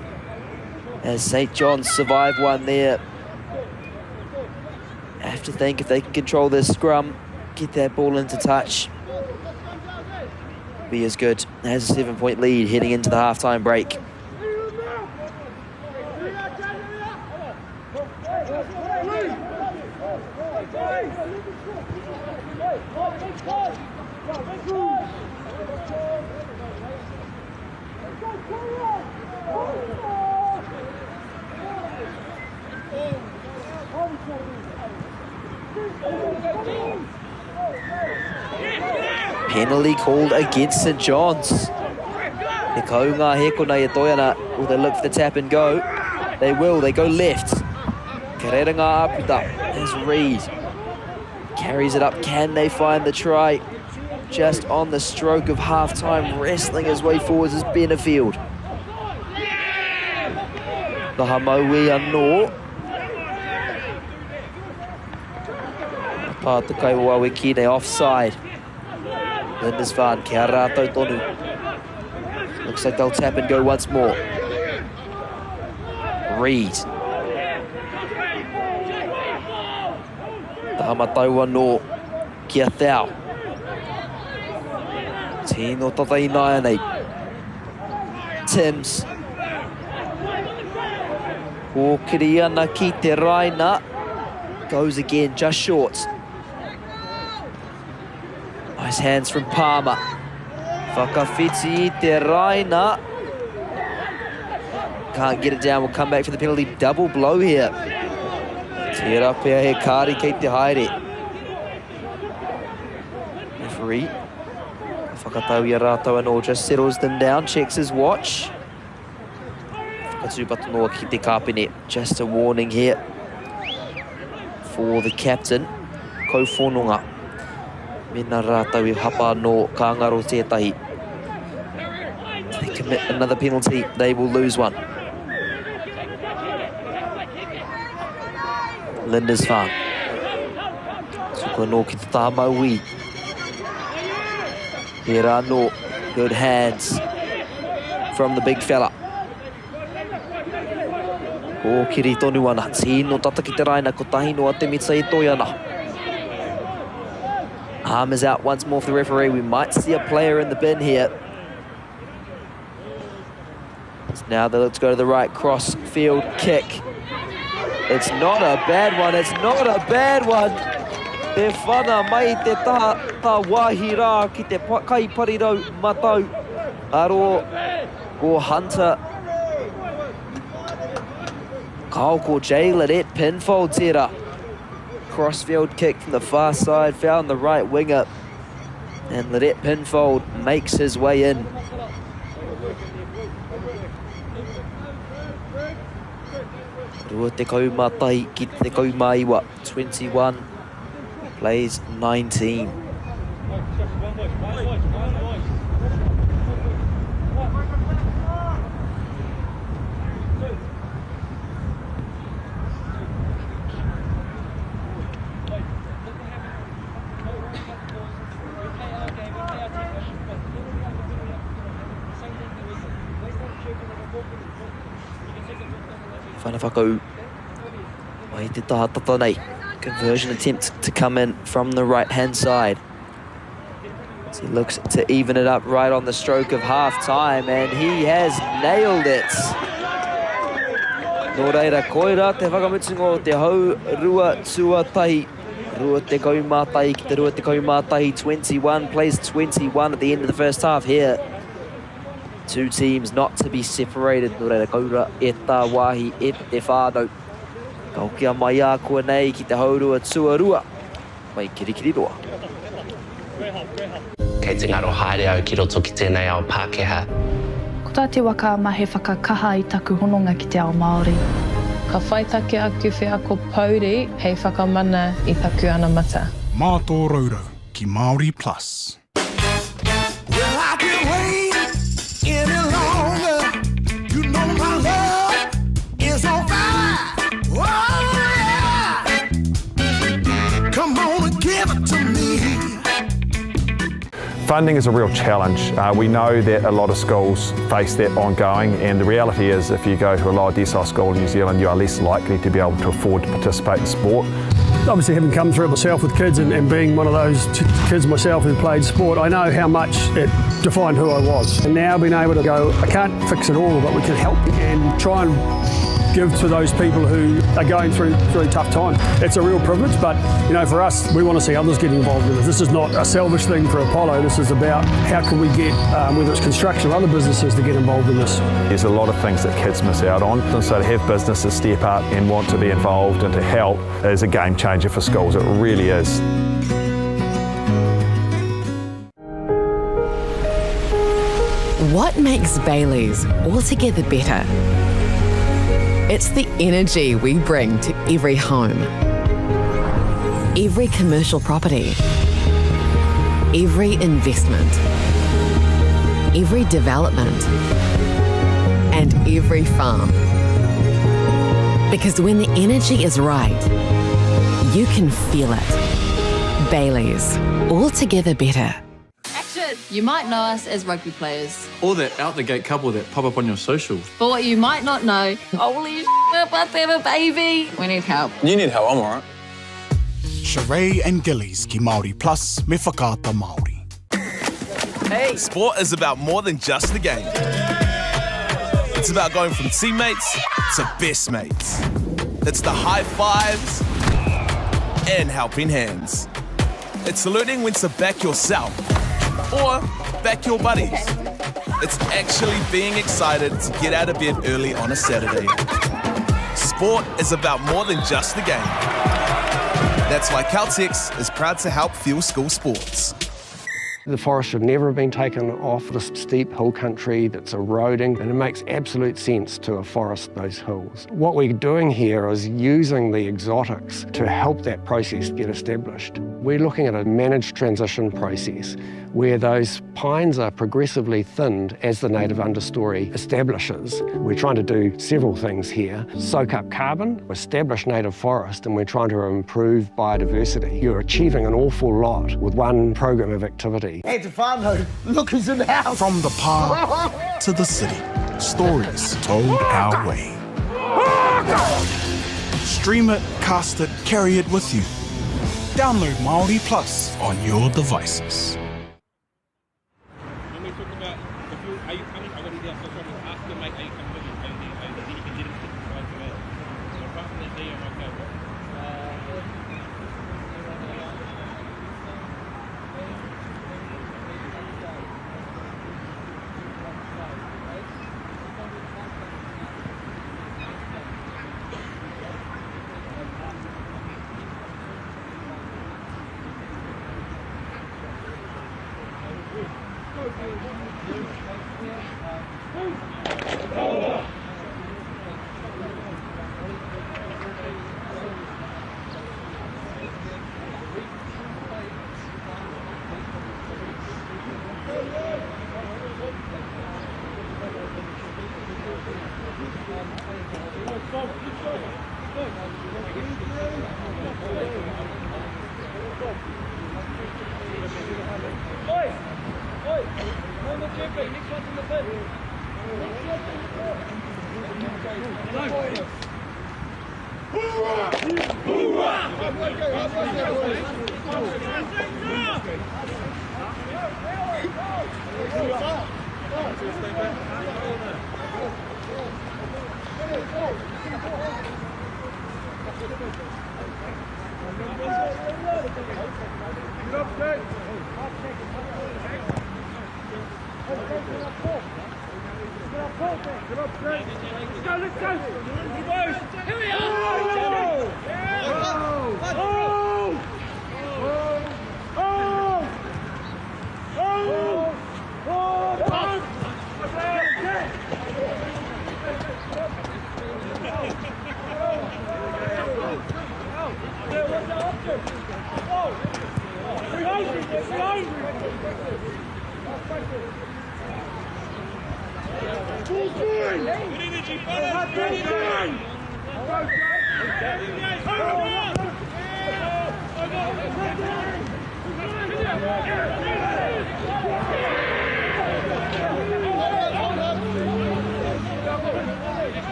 As St. John's survive one there. I have to think if they can control this scrum, get that ball into touch. Be as good. Has a 7-point lead heading into the halftime break. Penalty called against St. John's. Te kaunga he kona e toi ana. Will they look for the tap and go? They will. They go left. Ka rere ngā āputa. There's Reid. Carries it up. Can they find the try? Just on the stroke of half-time, wrestling his way forwards is Benefield. The Hamaui anō. Pā te kaiwawe ki nei offside. Lindisfarne, kia rātou tonu. Looks like they'll tap and go once more. Reed. Taha matau anō ki a Thau. Tino tata ināianei. Timms. Kōkiri ana ki te raina. Goes again, just short. Nice hands from Palmer. Whakawhiti i te raina. Can't get it down. We'll come back for the penalty. Double blow here. Tērā pea he kāri kei te haere. Referee. Whakatau i a rātou anō. Just settles them down. Checks his watch. Whakatūpato noa ki te kāpene. Just a warning here for the captain. Kauwhanonga. Mena rātou i hapa anō, ka ngaro tētahi. If they commit another penalty, they will lose one. Lindisfarne. Tuku anō ki te taha mauī. Tērā anō, good hands from the big fella. Kōkiri tonu ana, tino tata ki te raina, kotahi noa te mita e toi ana. Arm is out once more for the referee. We might see a player in the bin here. It's now they let's go to the right cross field kick. It's not a bad one. It's not a bad one. Te whana mai te taha tā wāhi rā ki te kai parirau matau. Aro ko Hunter. Kao ko Jay Lynette Pinfold tērā. Crossfield kick from the far side, found the right winger. And Lynette Pinfold makes his way in. 21 ki te 19. 21 plays 19. Whana whakau mai te taha tata nei. Conversion attempt to come in from the right-hand side. As he looks to even it up right on the stroke of half-time, and he has nailed it. Nō reira, koira te whakamutunga o te hau rua tuatahi. 21 ki te 21, 21 plays 21 at the end of the first half here. Two teams not to be separated. Nō reira, kaura e tā wāhi e te whānau. Ka hokia mai a koe nei ki te haurua tuarua. Mai Kirikiriroa. Kei te ngaro haere au ki roto ki tēnei ao Pākehā. Ko tā Te Waka Ama he whakakaha i taku hononga ki te ao Māori. Ka whaitake aku wheako pouri hei whakamana i taku anamata. Mā tō rourou ki Māori Plus. Well, I can't wait any longer. You know my love is on fire. Oh, yeah. Come on and give it to me. Funding is a real challenge. We know that a lot of schools face that ongoing, and the reality is if you go to a lower decile school in New Zealand, you are less likely to be able to afford to participate in sport. Obviously, having come through it myself with kids and being one of those kids myself who played sport, I know how much it defined who I was. And now being able to go, I can't fix it all, but we can help and try and give to those people who are going through really tough times. It's a real privilege, but for us, we want to see others get involved in this. This is not a selfish thing for Apollo. This is about how can we get, whether it's construction or other businesses, to get involved in this. There's a lot of things that kids miss out on, and so to have businesses step up and want to be involved and to help is a game changer for schools. It really is. What makes Bayleys altogether better? It's the energy we bring to every home, every commercial property, every investment, every development, and every farm. Because when the energy is right, you can feel it. Bayleys, altogether better. You might know us as rugby players. Or that out the gate couple that pop up on your socials. But what you might not know, holy we're about to have a baby. We need help. You need help, I'm alright. Sheree and Gillies ki Māori Plus me Whakaata Māori. Hey. Sport is about more than just the game. It's about going from teammates to best mates. It's the high fives and helping hands. It's learning when to back yourself or back your buddies. It's actually being excited to get out of bed early on a Saturday. Sport is about more than just the game. That's why Caltex is proud to help fuel school sports. The forest should never have been taken off this steep hill country that's eroding, and it makes absolute sense to afforest those hills. What we're doing here is using the exotics to help that process get established. We're looking at a managed transition process where those pines are progressively thinned as the native understory establishes. We're trying to do several things here. Soak up carbon, establish native forest, and we're trying to improve biodiversity. You're achieving an awful lot with one program of activity. Hey, Tefano, look who's in the house. From the park to the city, stories told our way. Stream it, cast it, carry it with you. Download Māori Plus on your devices.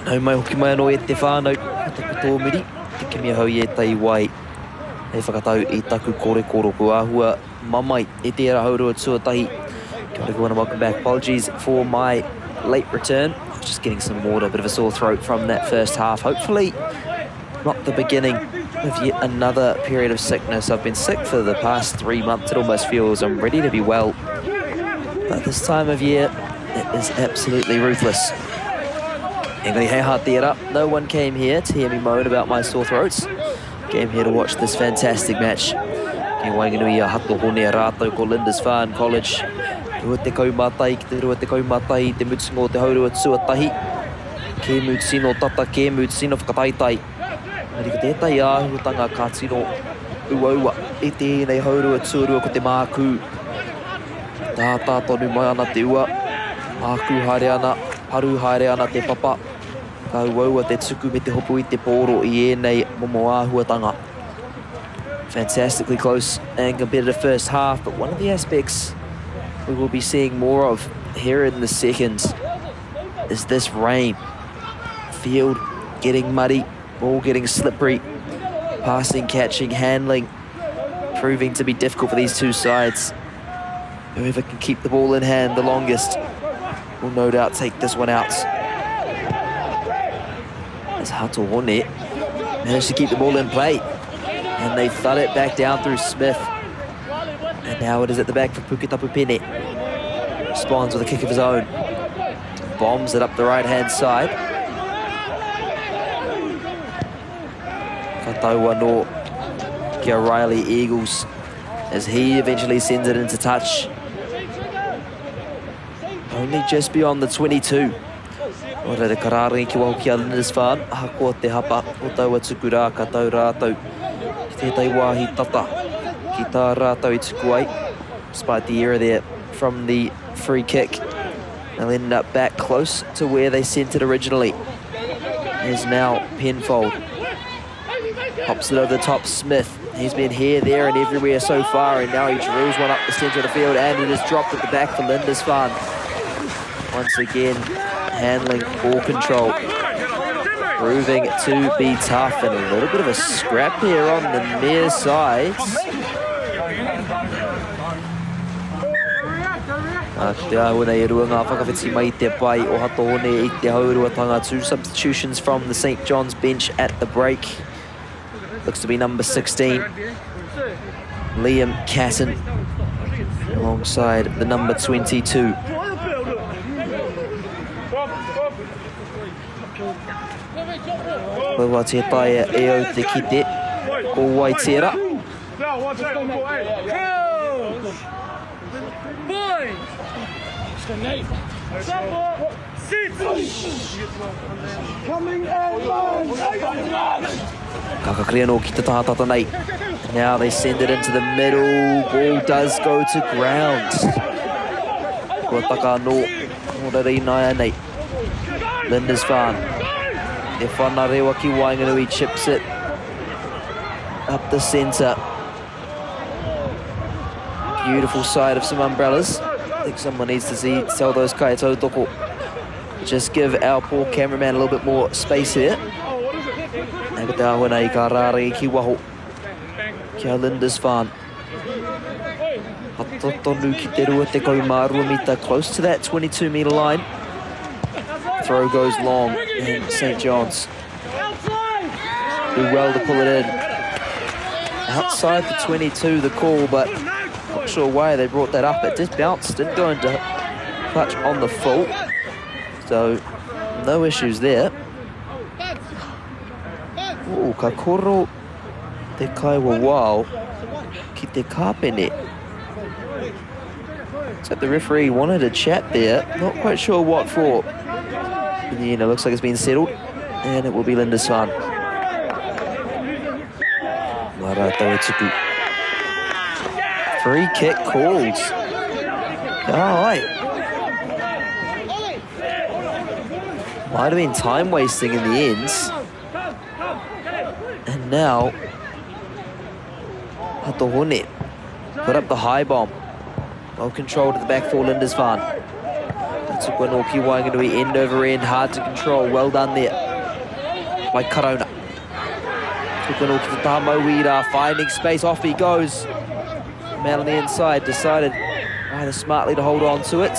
Nau mai hoki mai anō e te whānau, ko taku tōmuri, te kimi ahau i ētahi wai hei whakatau i taku korekoro. Ko āhua mamae e tērā haurua tuatahi. Kia ora everyone and welcome back. Apologies for my late return. I was just getting some water, a bit of a sore throat from that first half. Hopefully not the beginning of yet another period of sickness. I've been sick for the past 3 months. It almost feels I'm ready to be well. But this time of year, it is absolutely ruthless. Engari hei ha tērā, no one came here to hear me moan about my sore throats. Came here to watch this fantastic match. Ki waenganui a Hato Hone rātou ko Lindisfarne College. 21 ki te 21 te mutunga o te haurua tuatahi. Kēmu tino tata, kēmu tino whakataetae. Engari ko tētahi āhuatanga ka tino uaua. i tēnei haurua tuarua ko te mākū. Tātā tonu mai ana te ua. Mākū haere ana, paru haere ana te papa. Ka uaua te tuku me te hopu i te pōro i ēnei momo āhuatanga. Fantastically close and competitive first half, but one of the aspects we will be seeing more of here in the second is this rain. Field getting muddy, ball getting slippery, passing, catching, handling, proving to be difficult for these two sides. Whoever can keep the ball in hand the longest will no doubt take this one out. As Hato Hone managed to keep the ball in play. And they thud it back down through Smith. And now it is at the back for Puketapu Pene. Responds with a kick of his own. Bombs it up the right-hand side. Ka tau anō ki a Riley Eagles as he eventually sends it into touch. Only just beyond the 22. Nō reira ka rārangi ki waho ki a Lindisfarne, ahakoa te hapa o taua tuku rā ka tau rātou ki tētahi wāhi tata ki tā rātou i tuku ai. Despite the error there from the free kick, they'll end up back close to where they sent it originally. There's now Penfold. Pops it over the top, Smith. He's been here, there and everywhere so far, and now he drills one up the centre of the field, and it is dropped at the back for Lindisfarne. Once again, handling ball control. Proving to be tough, and a little bit of a scrap here on the near side. Te āhua nei e rua ngā whakawhiti mai te pai o Hato Hone i te hauruatanga. Two substitutions from the St. John's bench at the break. Looks to be number 16, Liam Catton, alongside the number 22. Ko wā te taea e au te kite, ko wai tērā. Kakakri anō ki te taha tata nei. Now they send it into the middle. Ball does go to ground. Kua taka anō. Nō reira ināia nei. Lindisfarne. E whana rewa ki waenganui, chips it up the centre. Beautiful sight of some umbrellas. I think someone needs to see, tell those kai tautoko. Just give our poor cameraman a little bit more space here. Nei ko te āhua nei ka rārangi ki waho. Kia Lindisfarne. Hata tonu ki te 22 mita, close to that 22 metre line. Throw goes long and St. John's do well to pull it in. Outside the 22, the call, but not sure why they brought that up. It did bounce, didn't go into touch on the full. So, no issues there. Ooh, ka koro te kaiwawao ki te kāpene. So the referee wanted a chat there. Not quite sure what for. In the end, it looks like it's been settled, and it will be Lindisfarne. Mā rātou e tuku. Free kick called. All right. Might have been time wasting in the end. And now, Hato Hone put up the high bomb. Well controlled at the back for Lindisfarne. That's a Gwanoki Wanganui end over end, hard to control. Well done there by Karona. Tukuanoki te taha mauira, finding space, off he goes. Man on the inside decided rather smartly to hold on to it.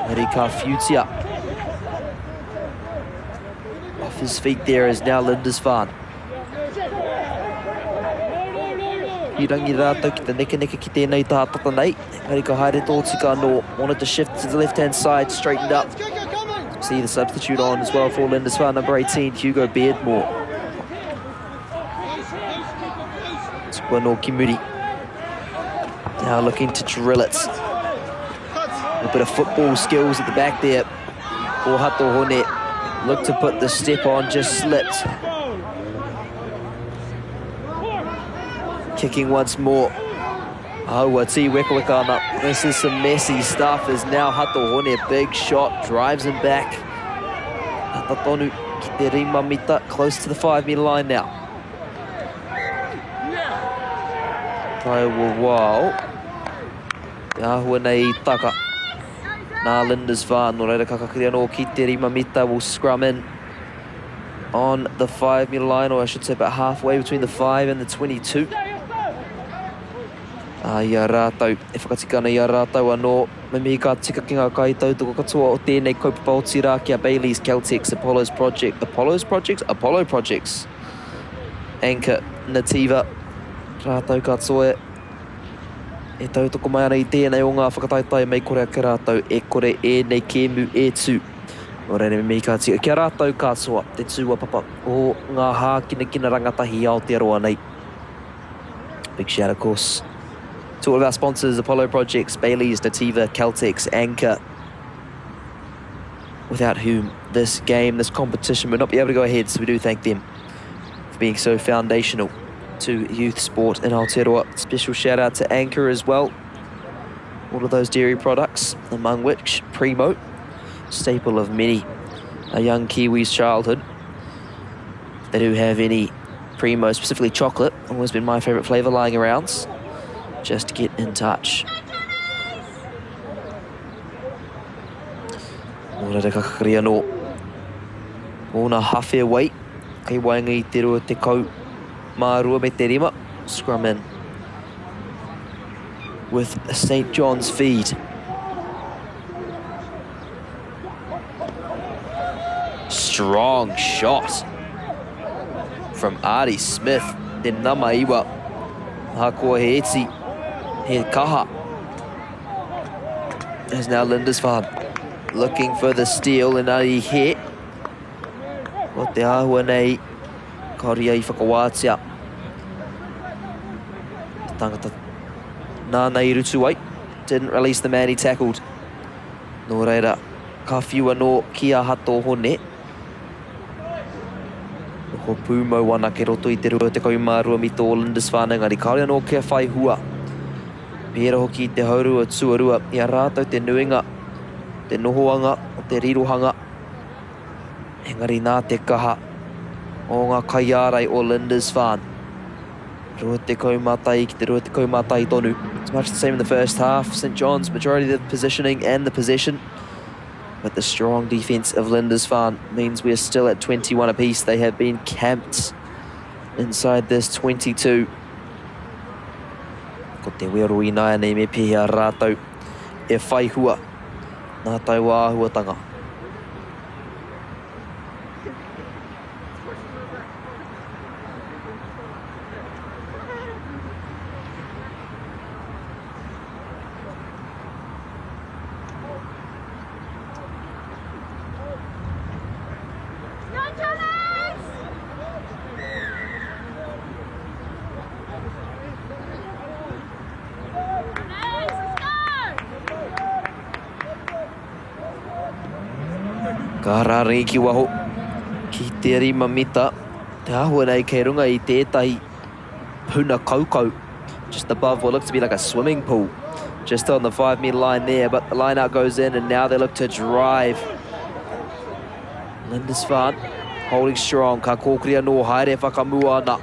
Marika Futia. Off his feet there is now Lindisfarne. Hirangi rātou ki te nekeneke ki tēnei taha tata nei. Engari ka haere tōtika anō. Wanted to shift to the left-hand side, straightened up. See the substitute on as well for Lindisfarne, number 18, Hugo Beardmore. Tupu ki muri. Now looking to drill it. A bit of football skills at the back there for Hato Hone. Looked to put the step on, just slipped. Kicking once more. Aua tīwekaweka ana. This is some messy stuff as now Hato Hone, big shot, drives him back. Tata tonu ki te rima mita, close to the 5 metre line now. Taua wao. Te āhua nei i taka. Nā Lindisfarne, nō reira ka kakiri anō ki te rima mita, will scrum in on the 5 metre line, or I should say about halfway between the 5 and the 22. A i a rātou, e whakatika ana i a rātou anō, me mihi ka tika ki ngā kaitautoko katoa o tēnei kaupapa otirā ki a Bayleys, Caltex, Apollo's Project, Apollo's Projects? Apollo Projects, Anchor, Nativa, rātou katoa e tautoko mai ana i tēnei o ngā whakataetae mei kore ake rātou e kore ēnei kēmu e tū. Nō reira me mihi ka tika ki a rātou katoa te tūāpapa o ngā hākinakina rangatahi i Aotearoa nei. Big shout, of course, to all of our sponsors, Apollo Projects, Bayleys, Nativa, Caltex, Anchor, without whom this game, this competition would not be able to go ahead, so we do thank them for being so foundational to youth sport in Aotearoa. Special shout out to Anchor as well. All of those dairy products, among which Primo, staple of many a young Kiwi's childhood. If they do have any Primo, specifically chocolate, always been my favourite flavour lying around, just get in touch. Nō reira ka kakari anō. Ōna hawhe wai, kei waenga i te 22 me te rima, scrum in with St. John's feed. Strong shot from Artie Smith. Te nama iwa. Ahakoa he iti, he kaha. As now Lindisfarne looking for the steal and ari he. Ko te āhua nei, kāore ia i whakawātea. Te tangata nāna i rutu ai. Didn't release the man he tackled. Nō reira, ka whiu anō ki a Hato Hone. Noho pūmau ana kei roto i te 22 mita o Lindisfarne, engari kāore anō kia whai hua. Pērā hoki i te haurua tuarua, i a rātou te nuinga, te nohoanga o te rirohanga. Engari nā te kaha o ngā kaiārai o Lindisfarne. 21 ki te 21 tonu. It's much the same in the first half. St John's, majority of the positioning and the possession. But the strong defence of Lindisfarne means we're still at 21 apiece. They have been camped inside this 22. Ko te wero ināianei me pēhea rātou e whai hua nā taua āhuatanga. Ka rārangi ki waho, ki te rima mita, te āhua nei kei runga i tētahi puna kaukau, just above what looks to be like a swimming pool, just on the 5 metre line there, but the line out goes in and now they look to drive. Lindisfarne holding strong, ka kōkiri anō, haere whakamua ana.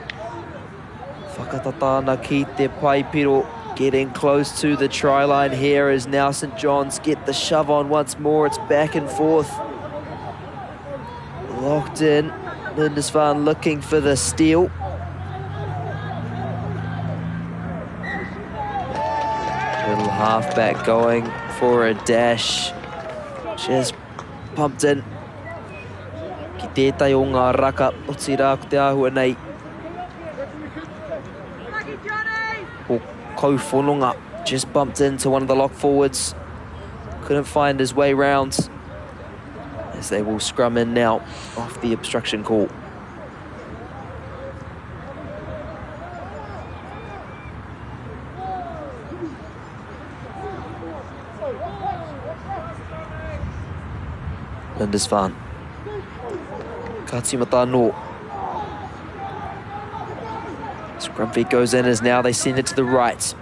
Whakatata ana ki te paipiro, getting close to the try line here as now St John's get the shove on once more. It's back and forth. Locked in. Lindisfarne looking for the steal. Little halfback going for a dash. Just pumped in. Ki tētahi o ngā raka, otirā ko te āhua nei. O Kauwhanonga just bumped into one of the lock forwards. Couldn't find his way round, as they will scrum in now off the obstruction call. Lindisfarne. Ka tīmata anō. Scrum feed goes in as now they send it to the right.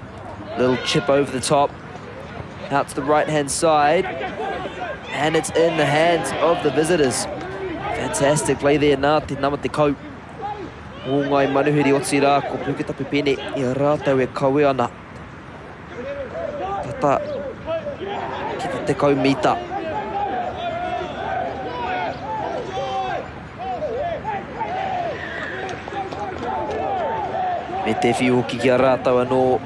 Little chip over the top. Out to the right-hand side. And it's in the hands of the visitors. Fantastic play there nā te nama te kau. O ngai manuhiri o tira ko Puketapu Pene i a rātou e kawe ana. Tata ki te tekau mita. Me te whiu hoki ki a rātou anō.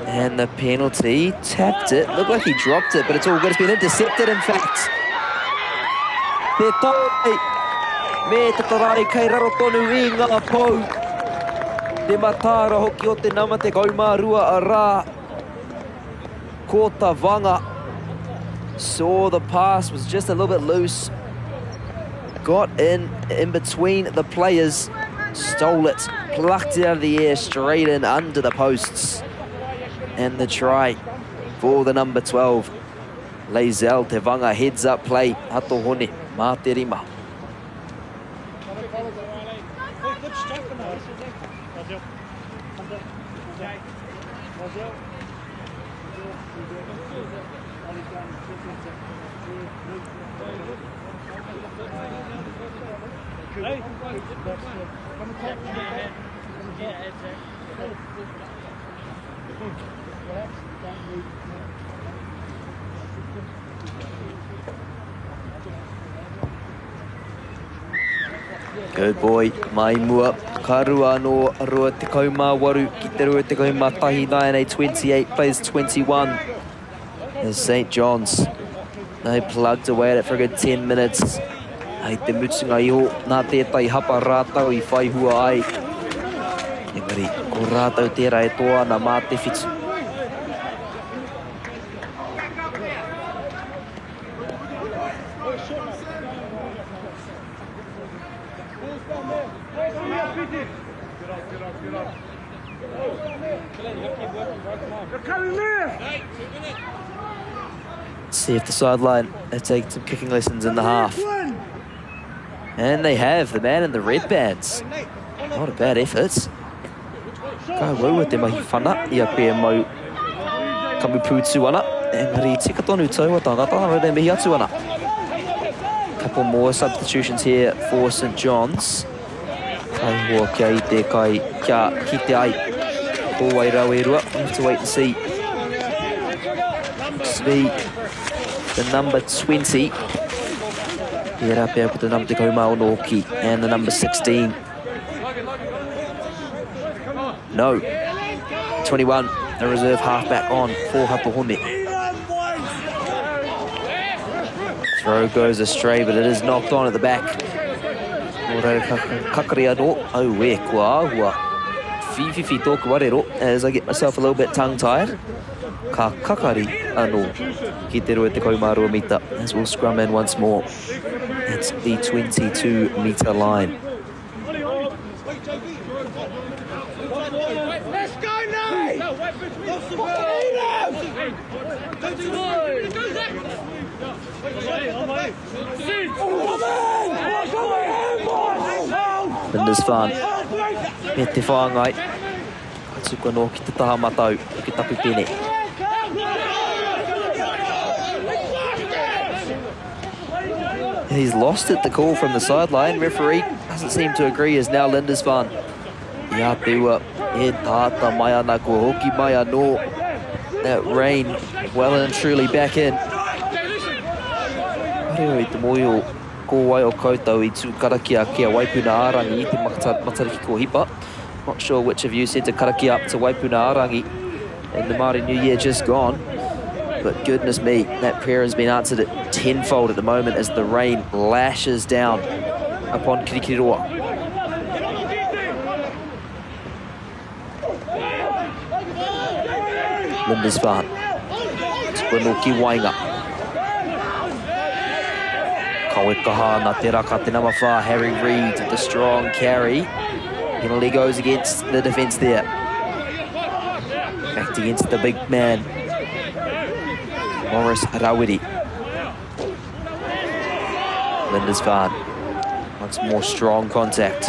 And the penalty, tapped it, looked like he dropped it, but it's all good. It's been intercepted, in fact. Te tai, me te tarai kei raro tonu i ngā pou. Te mataara hoki o te nama 12 a rā. Ko Tavanga saw the pass was just a little bit loose. Got in between the players, stole it, plucked it out of the air, straight in under the posts. And the try for the number 12, Lazel Tevanga, heads up play, Hato Hone, mā te rima. Good boy, mai mua, ka rua anō, 28 ki te 21, 9 28 plays 21. As St. John's, they plugged away at it for a good 10 minutes. Hei te mutunga iho, nā tētahi hapa rātou i whai hua ai. Engari, ko rātou tērā e toa ana mā te whitu. See if the sideline have taken some kicking lessons in the half. And they have, the man in the red bands. Not a bad effort. Ka waua te mahi whana i a koe e mau kamupūtu ana. Engari tika tonu taua tangata, nā reira e mihi atu ana. Couple more substitutions here for St John's. Kai hoa kia i te kai, kia kite ai. Ko wai rau e rua, we'll have to wait and see. Looks to be the number 20. Tērā pea ko te number 16 hoki and the number 16. No, 21, the reserve halfback on for Hato Hone. Throw goes astray, but it is knocked on at the back. Nō reira ka kakari anō, auē, kua āhua whīwhiwhi tōku arero as I get myself a little bit tongue-tied. Ka kakari anō ki te 22 mita as we'll scrum in once more at the 22 metre line. Lindisfarne me te whāngai. Ka tuku anō ki te taha matau o ke tapu pene. He's lost it, the call from the sideline. Referee doesn't seem to agree as now Lindisfarne. I a te ua e tāta mai ana kua hoki mai anō. That rain well and truly back in. Reo i te mōhio ko wai o koutou i tū karakia ki a Waipuna-ā-rangi i te Matariki ko hipa. Not sure which of you said to karakia up to Waipuna-ā-rangi in the Māori New Year just gone. But goodness me, that prayer has been answered at tenfold at the moment as the rain lashes down upon Kirikiriroa. Lindisfarne. Tupu ki waenga. Kawe kaha ana te raka te nama whā, Harry Reid, the strong carry. Penalty goes against the defence there. Back against the big man, Morris Rawiri. Lindisfarne. Once more strong contact.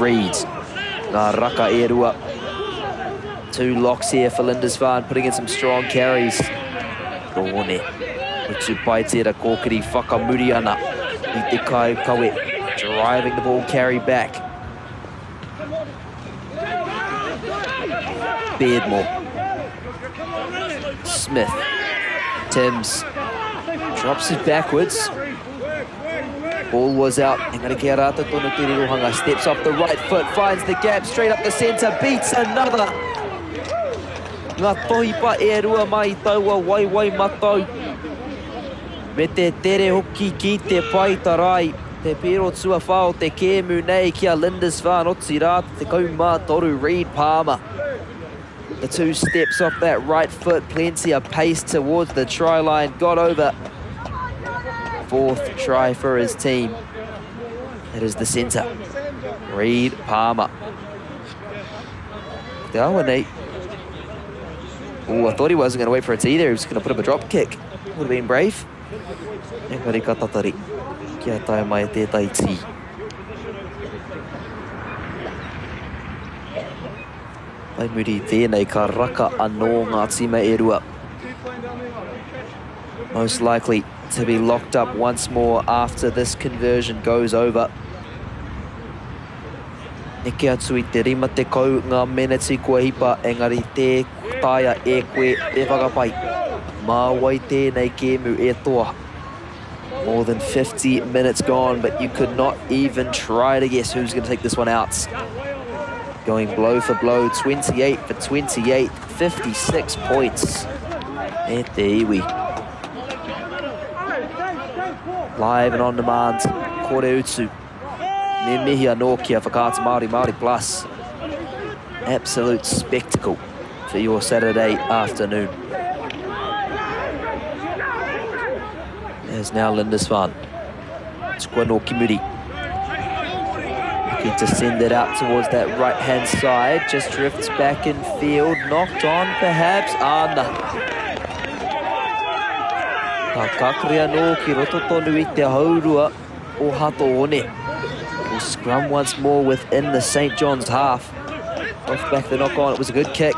Reed. Ngā raka e rua. Two locks here for Lindisfarne, putting in some strong carries. Rone. Utu pai tērā kōkiri whakamuri ana i te kai kawe. Driving the ball carry back. Beardmore. Smith. Timms. Drops it backwards. Ball was out. Engari kia rātou tonu te rirohanga. Steps off the right foot, finds the gap, straight up the centre, beats another. Ngā tohipa e rua mai i taua waiwai matau. Me te tere hoki ki te pae tarai. Te piro tuawhā o te kēmu nei ki a Lindisfarne, otirā te 13 Reid Palmer. The two steps off that right foot, plenty of pace towards the try line, got over. Fourth try for his team. That is the centre, Reid Palmer. Te awa nei. Oh, I thought he wasn't going to wait for it either. He was going to put up a drop kick. Would have been brave. Engari ka tatari. Kia tae mai tētahi tī. Whai muri i tēnei ka raka anō ngā tīma e rua. Most likely to be locked up once more after this conversion goes over. Neke atu i te 50 ngā meneti kua hipa, engari tē taea e koe te whakapai. Mā wai tēnei kēmu e toa? More than 50 minutes gone, but you could not even try to guess who's going to take this one out. Going blow for blow, 28 for 28, 56 points. E te iwi. Live and on demand, kore utu. Me mihi anō ki a Whakaata Māori, Māori Plus. Absolute spectacle for your Saturday afternoon. There's now Lindisfarne. Tukua no Kimuri. Looking to send it out towards that right-hand side. Just drifts back in field. Knocked on, perhaps. Ana. Ka kakri anō ki roto tonu i te haurua o Hato One. Will scrum once more within the St. John's half. Off back the knock on. It was a good kick.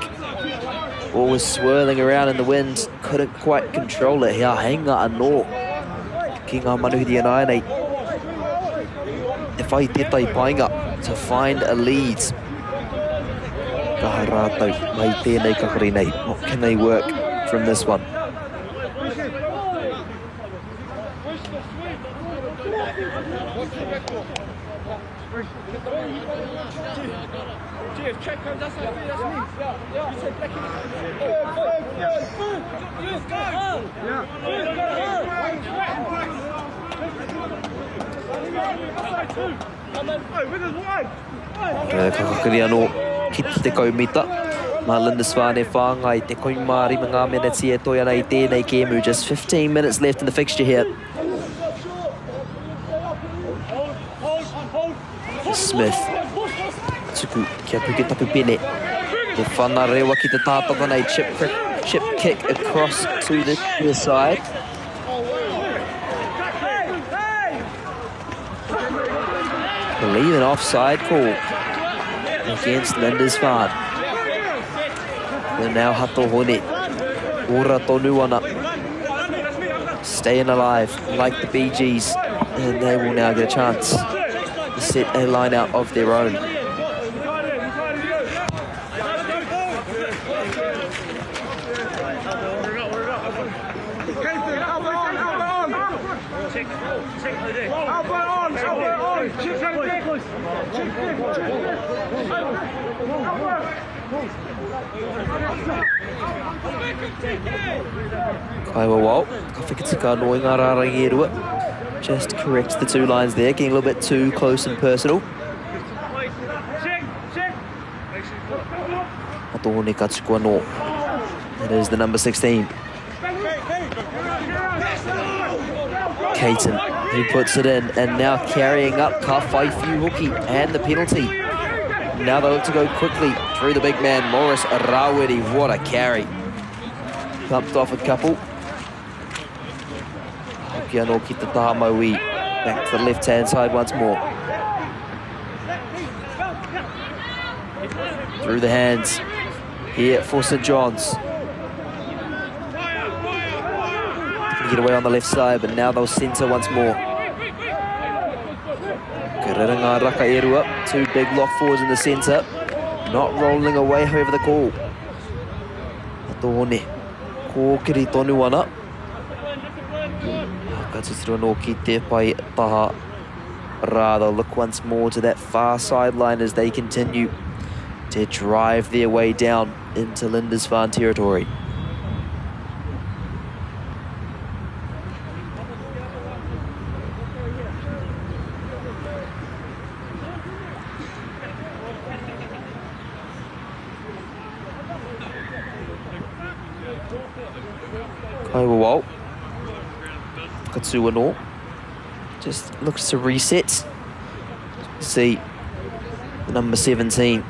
Ball was swirling around in the wind. Couldn't quite control it. Hea henga anō ki ngā manuhiri ināianei. E whai tētahi painga to find a lead. Kaha rātou mai tēnei kakari nei. What can they work from this one? Ka kakari anō ki te 10 mita. Mā Lindisfarne e whāngai 15 ngā meneti e toe ana i tēnei kēmu. Just 15 minutes left in the fixture here. Smith. Tuku kia Puketapu Pene. Te whana rewa ki te tātata nei. Chip, chip kick across to the, the side. Believe an offside call against Lindisfarne. They're now Hato Hone. Ora tonu ana. Staying alive like the Bee Gees. And they will now get a chance to set a line out of their own. Kaiwa Walt, ka whikatika anō i ngā rārangi e rua. Just corrects the two lines there, getting a little bit too close and personal. Matone ka tuku anō. That is the number 16. Caton, who puts it in, and now carrying up ka whaiwhiu hoki and the penalty. Now they look to go quickly through the big man, Morris Rawiri. What a carry. Bumped off a couple. Hoki anō ki te taha mauī. Back to the left-hand side once more. Through the hands here for St. John's. Get away on the left side, but now they'll centre once more. Karera ngā raka e rua. Two big lock forwards in the centre. Not rolling away, however, the call. Tōne. Kōkiri tonu ana. Ka tuturu anō ki te pai taha rā. They'll look once more to that far sideline as they continue to drive their way down into Lindisfarne territory. Kaiwawao. Whakatū anō. Just looks to reset. See the number 17.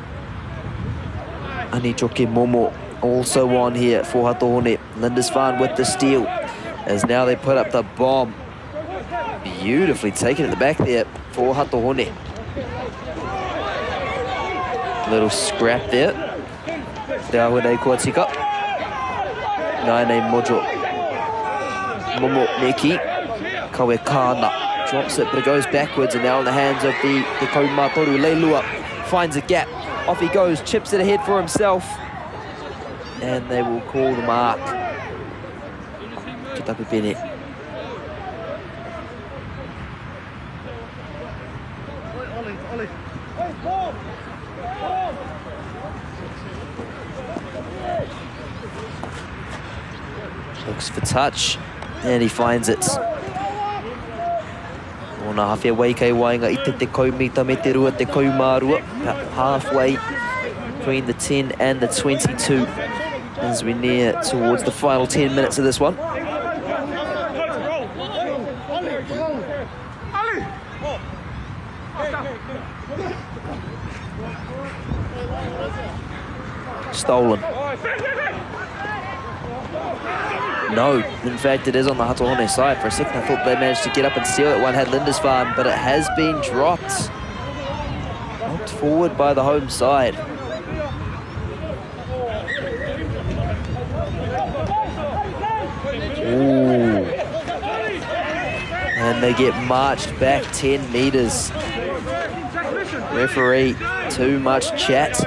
Anichoke Momo also on here for Hato Hone. Lindisfarne with the steal as now they put up the bomb. Beautifully taken at the back there for Hato Hone. Little scrap there. Te Ahunei kua tika. Nine Mojo. Momo Meki. Kawe Kana drops it, but it goes backwards and now in the hands of the Kaumatoru. Leilua finds a gap. Off he goes, chips it ahead for himself. And they will call the mark. Kitapu Bennett. Looks for touch, and he finds it. Ona hawhia wei kei waenga i te te kaumita me te rua te kaumārua. About halfway between the 10 and the 22 as we near towards the final 10 minutes of this one. Stolen. No, in fact it is on the Hato Hone side. For a second I thought they managed to get up and steal it. One had Lindisfarne, but it has been dropped. Knocked forward by the home side. Ooh. And they get marched back 10 metres. Referee, too much chat.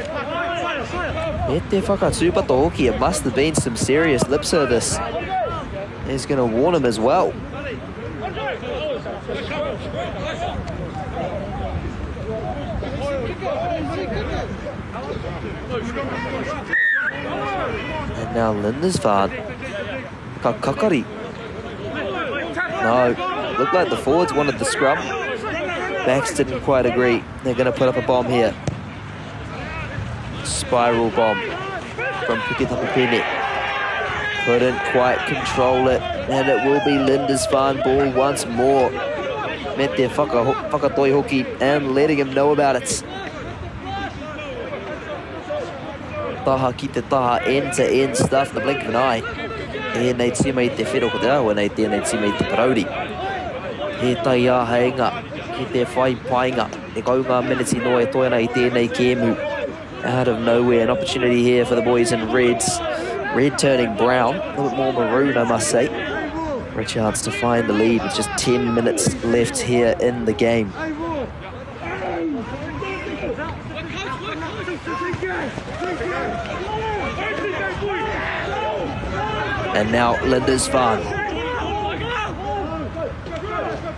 Me te whakatūpato hoki, it must have been some serious lip service. He's going to warn him as well. And now Lindisfarne. Ka kakari. No, looked like the forwards wanted the scrum. Backs didn't quite agree. They're going to put up a bomb here. Spiral bomb from Puketapupene. Couldn't quite control it, and it will be Lindisfarne ball once more. Me te whakatoi hoki and letting him know about it. Taha ki te taha, end-to-end stuff in the blink of an eye. Tēnei tima i te whero ko te awa nei, tēnei tima i te parauri. He tai āheinga ki te whai painga. Te kau ngā miniti noa e toe ana i tēnei kēmu. Out of nowhere, an opportunity here for the boys in reds. Red turning brown, a little bit more maroon, I must say. For a chance to find the lead with just 10 minutes left here in the game. And now Lindisfarne.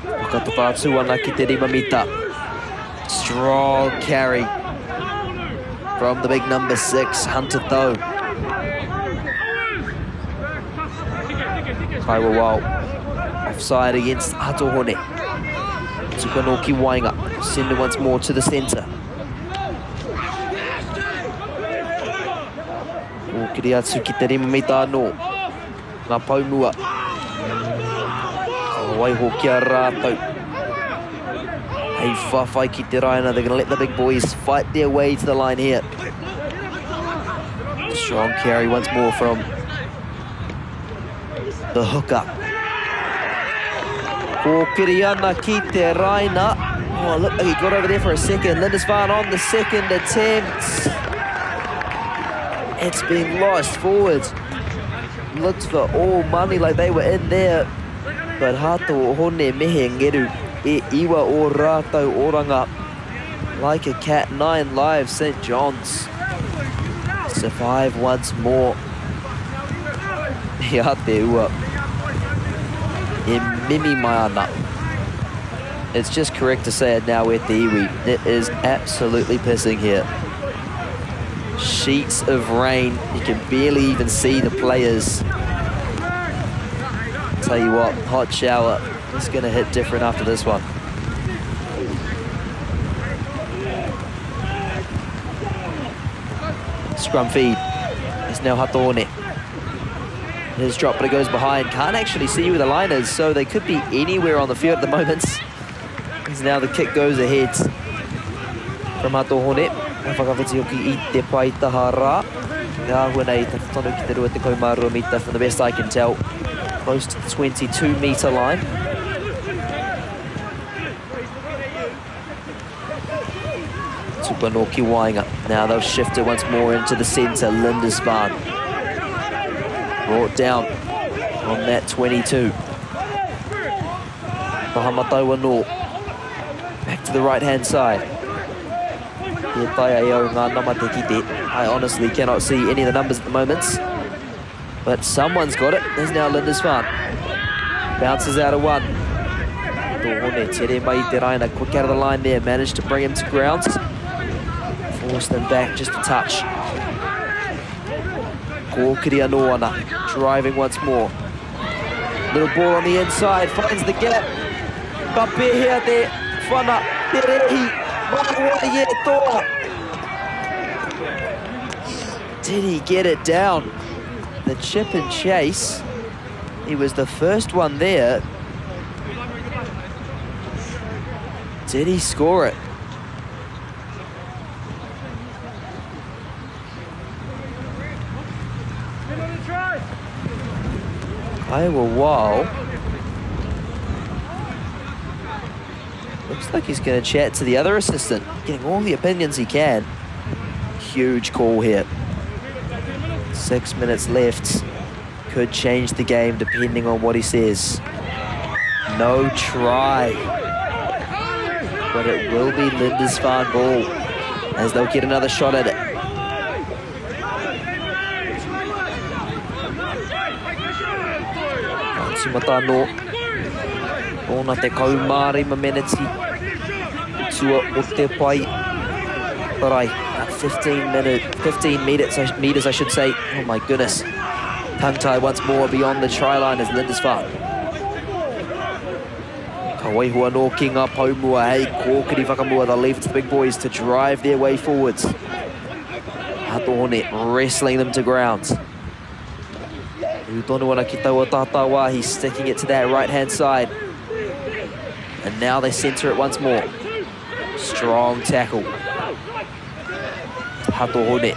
Whakatapa ana ki te rima mita. Strong carry from the big number 6, Hunter Though. Kaiwawao offside against Hato Hone. Tukanoki Wainga, send it once more to the centre. Kōkiri atu ki te rima mita anō. Ngā paumua. Ka waiho ki a rātou. Hei whawhai ki te raina. They're going to let the big boys fight their way to the line here. Strong carry once more from the hooker. Kōkiri ana ki te raina. Oh, look, he got over there for a second. Lindisfarne on the second attempt. It's been lost forward. Looked for all money like they were in there. But Hato Hone Mehe Ngeru e iwa o rātou oranga. Like a cat, 9 lives, St. John's. Survive once more. Ia te ua. E mimi mai ana. It's just correct to say it now with the iwi. It is absolutely pissing here. Sheets of rain. You can barely even see the players. Tell you what, hot shower is going to hit different after this one. Scrum feed is now Hato Hone. His drop, but it goes behind. Can't actually see where the line is, so they could be anywhere on the field at the moment. As now the kick goes ahead from Hato Hone. Whakawhiti hoki i te pai taha rā. Te āhua nei, tata tonu ki te 22 mita from the best I can tell. Close to the 22 metre line. Tupanoki Wainga. Now they'll shift it once more into the centre. Lindisfarne brought down on that 22. Tahamatau anō. Back to the right-hand side. I honestly cannot see any of the numbers at the moment. But someone's got it. There's now Lindisfarne. Bounces out of one. Quick out of the line there. Managed to bring him to ground. Force them back just a touch. Kōkiri anō ana. Driving once more. Little ball on the inside. Finds the gap. Ka pēhea te whana. Te rehi. Manawa e toa. Did he get it down? The chip and chase. He was the first one there. Did he score it? Iowa Wall. Looks like he's going to chat to the other assistant, getting all the opinions he can. Huge call here. 6 minutes left. Could change the game depending on what he says. No try. But it will be Lindisfarne ball as they'll get another shot at it. Matano. Ona te kaumārima meneti. Tua o te pai. Tarai. 15 meters, I should say. Oh my goodness. Tongue-tie once more beyond the try line is Lindisfarne. Ka waiho anō ki ngā paumua, hei kōkiri whakamua. They'll leave it to the big boys to drive their way forwards. Hato Hone wrestling them to ground. Utonu ana ki taua tātāwā, he's sticking it to that right-hand side. And now they centre it once more. Strong tackle. Hato Hone.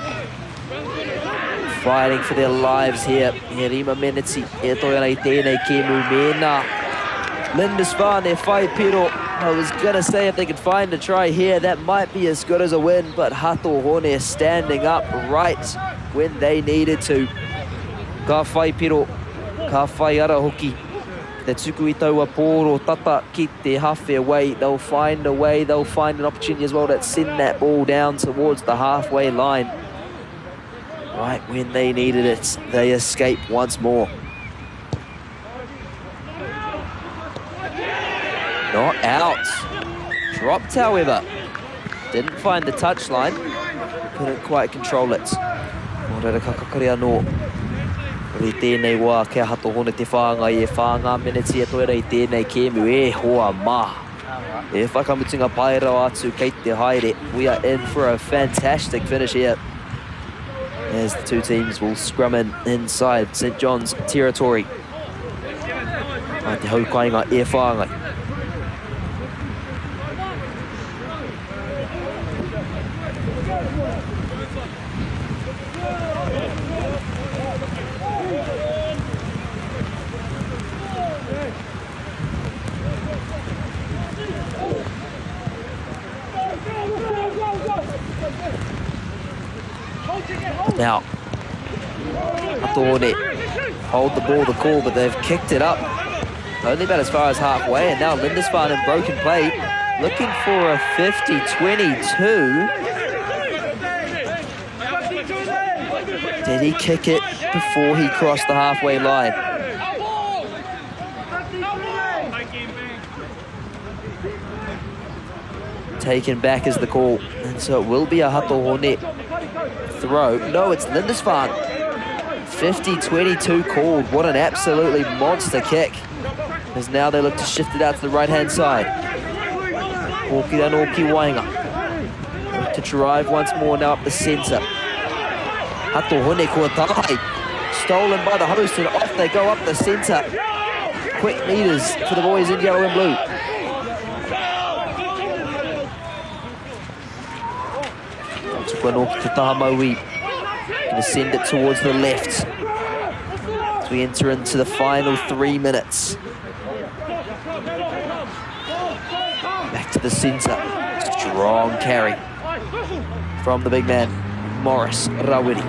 Fighting for their lives here. He rima meneti e toi ana i tēnei kēmu mēnā. Lindisfarne e whai piro. I was going to say if they could find a try here, that might be as good as a win, but Hato Hone standing up right when they needed to. Ka whai piro, ka whai ara hoki. Te tuku i taua pōro tata ki te halfway. They'll find a way, they'll find an opportunity as well to send that ball down towards the halfway line. Right when they needed it, they escape once more. Not out. Dropped, however. Didn't find the touchline. Couldn't quite control it. Mō reira kakakari anō. I tēnei wā, kia Hato Hone te whāngai e whāngā meneti e toera i tēnei kēmu e hoa mā. E whakamutunga paerau atu kei te haere. We are in for a fantastic finish here. As the two teams will scrum in inside St. John's territory. Mai te haukainga e whāngai. Now, Hato Hone. Hold the ball, the call, but they've kicked it up. Only about as far as halfway, and now Lindisfarne in broken play, looking for a 50-22. Did he kick it before he crossed the halfway line? Taken back is the call, and so it will be a Hato Hone throw. No, it's Lindisfarne. 50-22 called. What an absolutely monster kick. As now they look to shift it out to the right-hand side. Oki Wainga. Look to drive once more now up the centre. Hato Hone kua tai. Stolen by the host, and off they go up the centre. Quick meters for the boys in yellow and blue. Gonna send it towards the left as we enter into the final 3 minutes. Back to the centre. Strong carry from the big man, Morris Rawiri.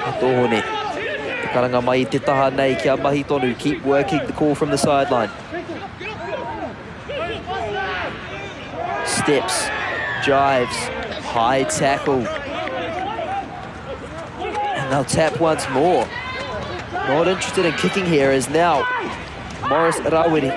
Hato Hone. Te karanga mai te taha nei kia mahi tonu. Keep working the call from the sideline. Steps, jives, high tackle. And they'll tap once more. Not interested in kicking here is now Morris Rawiri.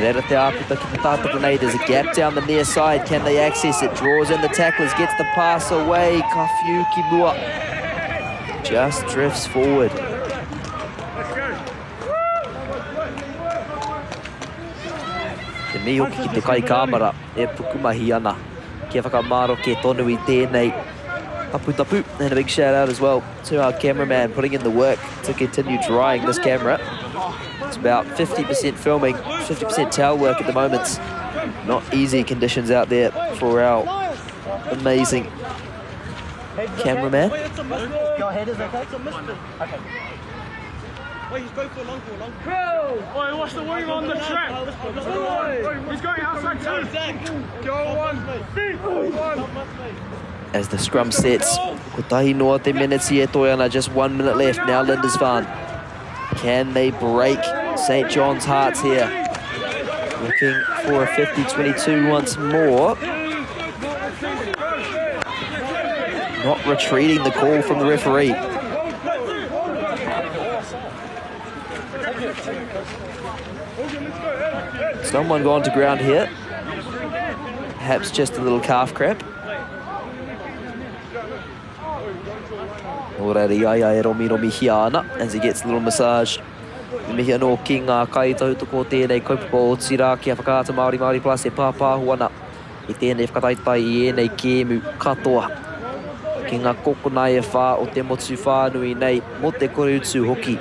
There's a gap down the near side. Can they access it? Draws in the tacklers, gets the pass away. Kawhiu ki mua. Just drifts forward. Te mihi hoki ki te kai kāmara e pukumahi ana. Kia whakamāro ke tonu i tēnei tapu tapu. And a big shout out as well to our cameraman putting in the work to continue drying this camera. It's about 50% filming, 50% towel work at the moment. Not easy conditions out there for our amazing cameraman. Go ahead, is okay? Okay. Wait, he's going for long ball, long ball. Oi, watch the wing on the track. He's going outside too. Go one, one. As the scrum sets, kotahi noa te minutes e toe ana, just 1 minute left. Now Lindisfarne. Can they break St. John's hearts here? Looking for a 50-22 once more. Not retreating the call from the referee. Someone gone to ground here. Perhaps just a little calf cramp. As he gets a little massage. Mihi anō ki ngā kai tautoko tēnei kaupapa o tira kia whakaata Māori Māori Plus e pāpāhu ana i tēnei whakataitai i ēnei kēmu katoa. Ki ngā kokona e whā o te motu whānui nei, mo te kore utu hoki.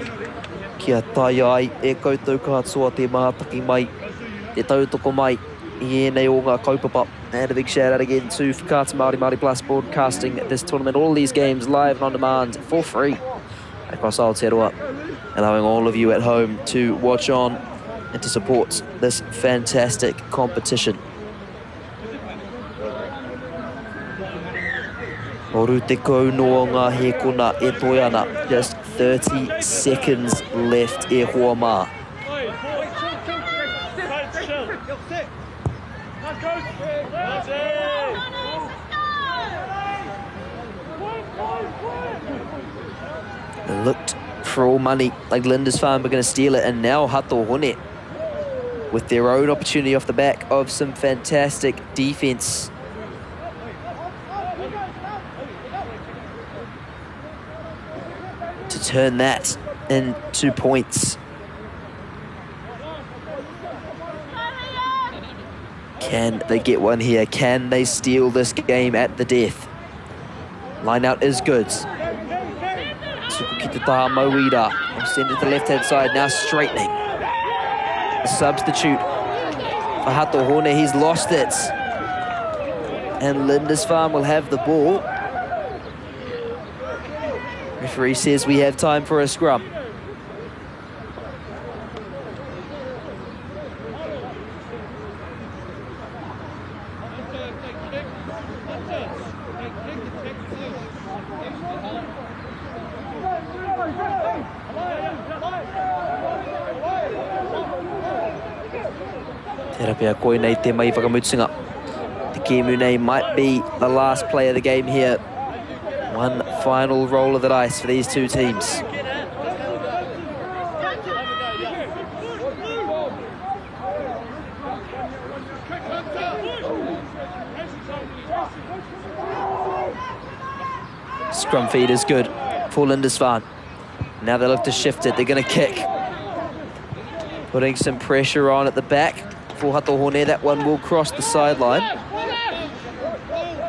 Kia tai ai e koutou katoa te mātaki mai, te tautoko mai i ēnei o ngā kaupapa. And a big shout out again to Whakaata Māori Māori Plus broadcasting this tournament, all these games live and on demand for free across Aotearoa, allowing all of you at home to watch on and to support this fantastic competition. Oru te kau noa ngā hēkona e toe ana. Just 30 seconds left e hoa mā. They looked for all money like Lindisfarne were going to steal it, and now Hato Hone with their own opportunity off the back of some fantastic defense. To turn that into points. Can they get one here? Can they steal this game at the death? Line out is good. Suku ki te taha Mauira. Send it to the left-hand side, now straightening. The substitute for Hato Hone, he's lost it. And Lindisfarne will have the ball. Referee says we have time for a scrum. Tērā pea koinei te mahi whakamutunga. Te kēmu nei might be the last play of the game here. One final roll of the dice for these two teams. Scrum feed is good for Lindisfarne. Now they look to shift it. They're going to kick. Putting some pressure on at the back for Hato Hone. That one will cross the sideline.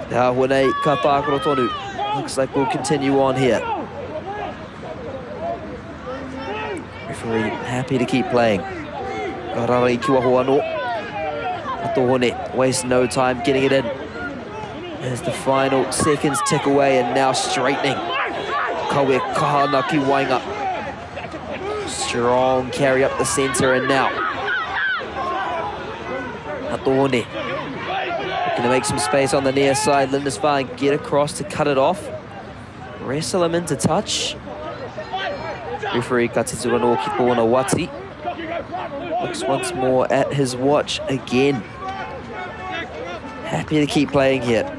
Te Hone ka tākaro tonu. Looks like we'll continue on here. Referee happy to keep playing. Rarari ki waho anō. Hato Hone wastes no time getting it in. As the final seconds tick away and now straightening. Kawe kahana ki waenga. Strong carry up the centre and now. Hato Hone. Looking to make some space on the near side. Lindisfarne get across to cut it off. Wrestle him into touch. Referee Katitsu anō ki tōna wati. Looks once more at his watch again. Happy to keep playing here.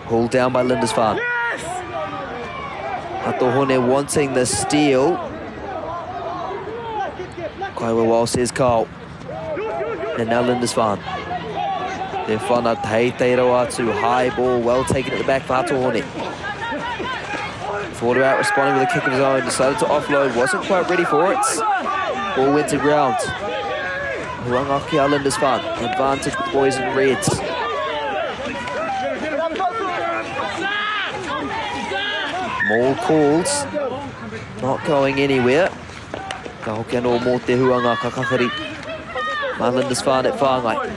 Pulled down by Lindisfarne. Hato Hone wanting the steal. Kaiwa Wall says Carl. And now Lindisfarne. Te whana teitei rawa atu. High ball, well taken at the back for Hato Hone. Thought about responding with a kick of his own. Decided to offload. Wasn't quite ready for it. Ball went to ground. Huanga ki a Lindisfarne. Advantage with the boys in reds. More calls. Not going anywhere. Ka hoki anō mō te huanga ka kakari. Mā Lindisfarne at whāngai.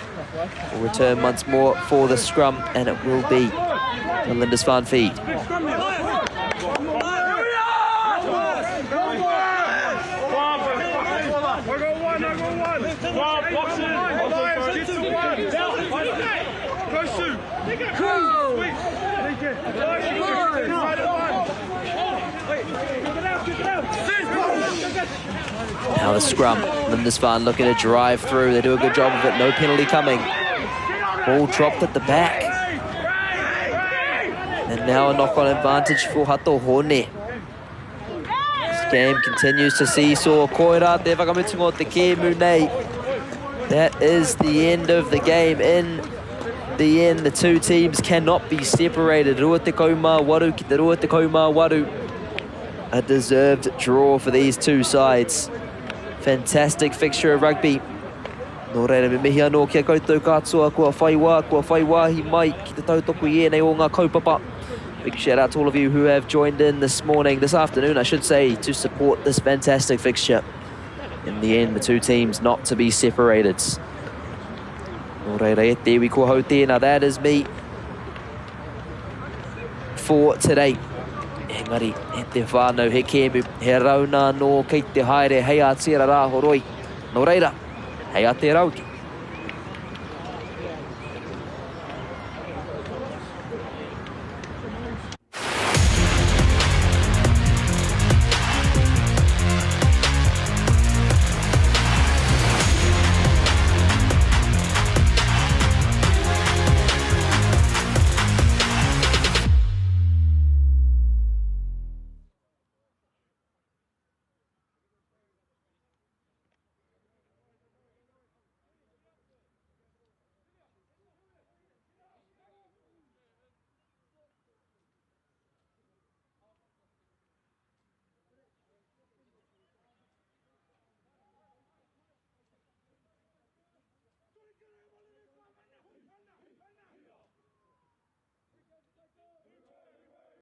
Will return once more for the scrum, and it will be the Lindisfarne feed. Now the scrum. Lindisfarne looking to drive through. They do a good job of it. No penalty coming. Ball dropped at the back. And now a knock-on advantage for Hato Hone. This game continues to seesaw. Koira te whakamutunga o te kēmu nei. That is the end of the game. In the end, the two teams cannot be separated. Rua te kaumā waru ki te rua te kaumā waru. A deserved draw for these two sides. Fantastic fixture of rugby. Nō reira, me mihi anō ki a koutou katoa, kua whai wā, kua whai wāhi mai ki te tautoko i ēnei o ngā kaupapa. Big shout out to all of you who have joined in this morning, this afternoon, I should say, to support this fantastic fixture. In the end, the two teams not to be separated. Nō reira, e te iwi ko hau tēnā, that is me for today. Engari, e te whānau, he kēmu, he rauna anō kei te haere hei a Tierra Rāhoroi. Nō reira, hei a te rauki.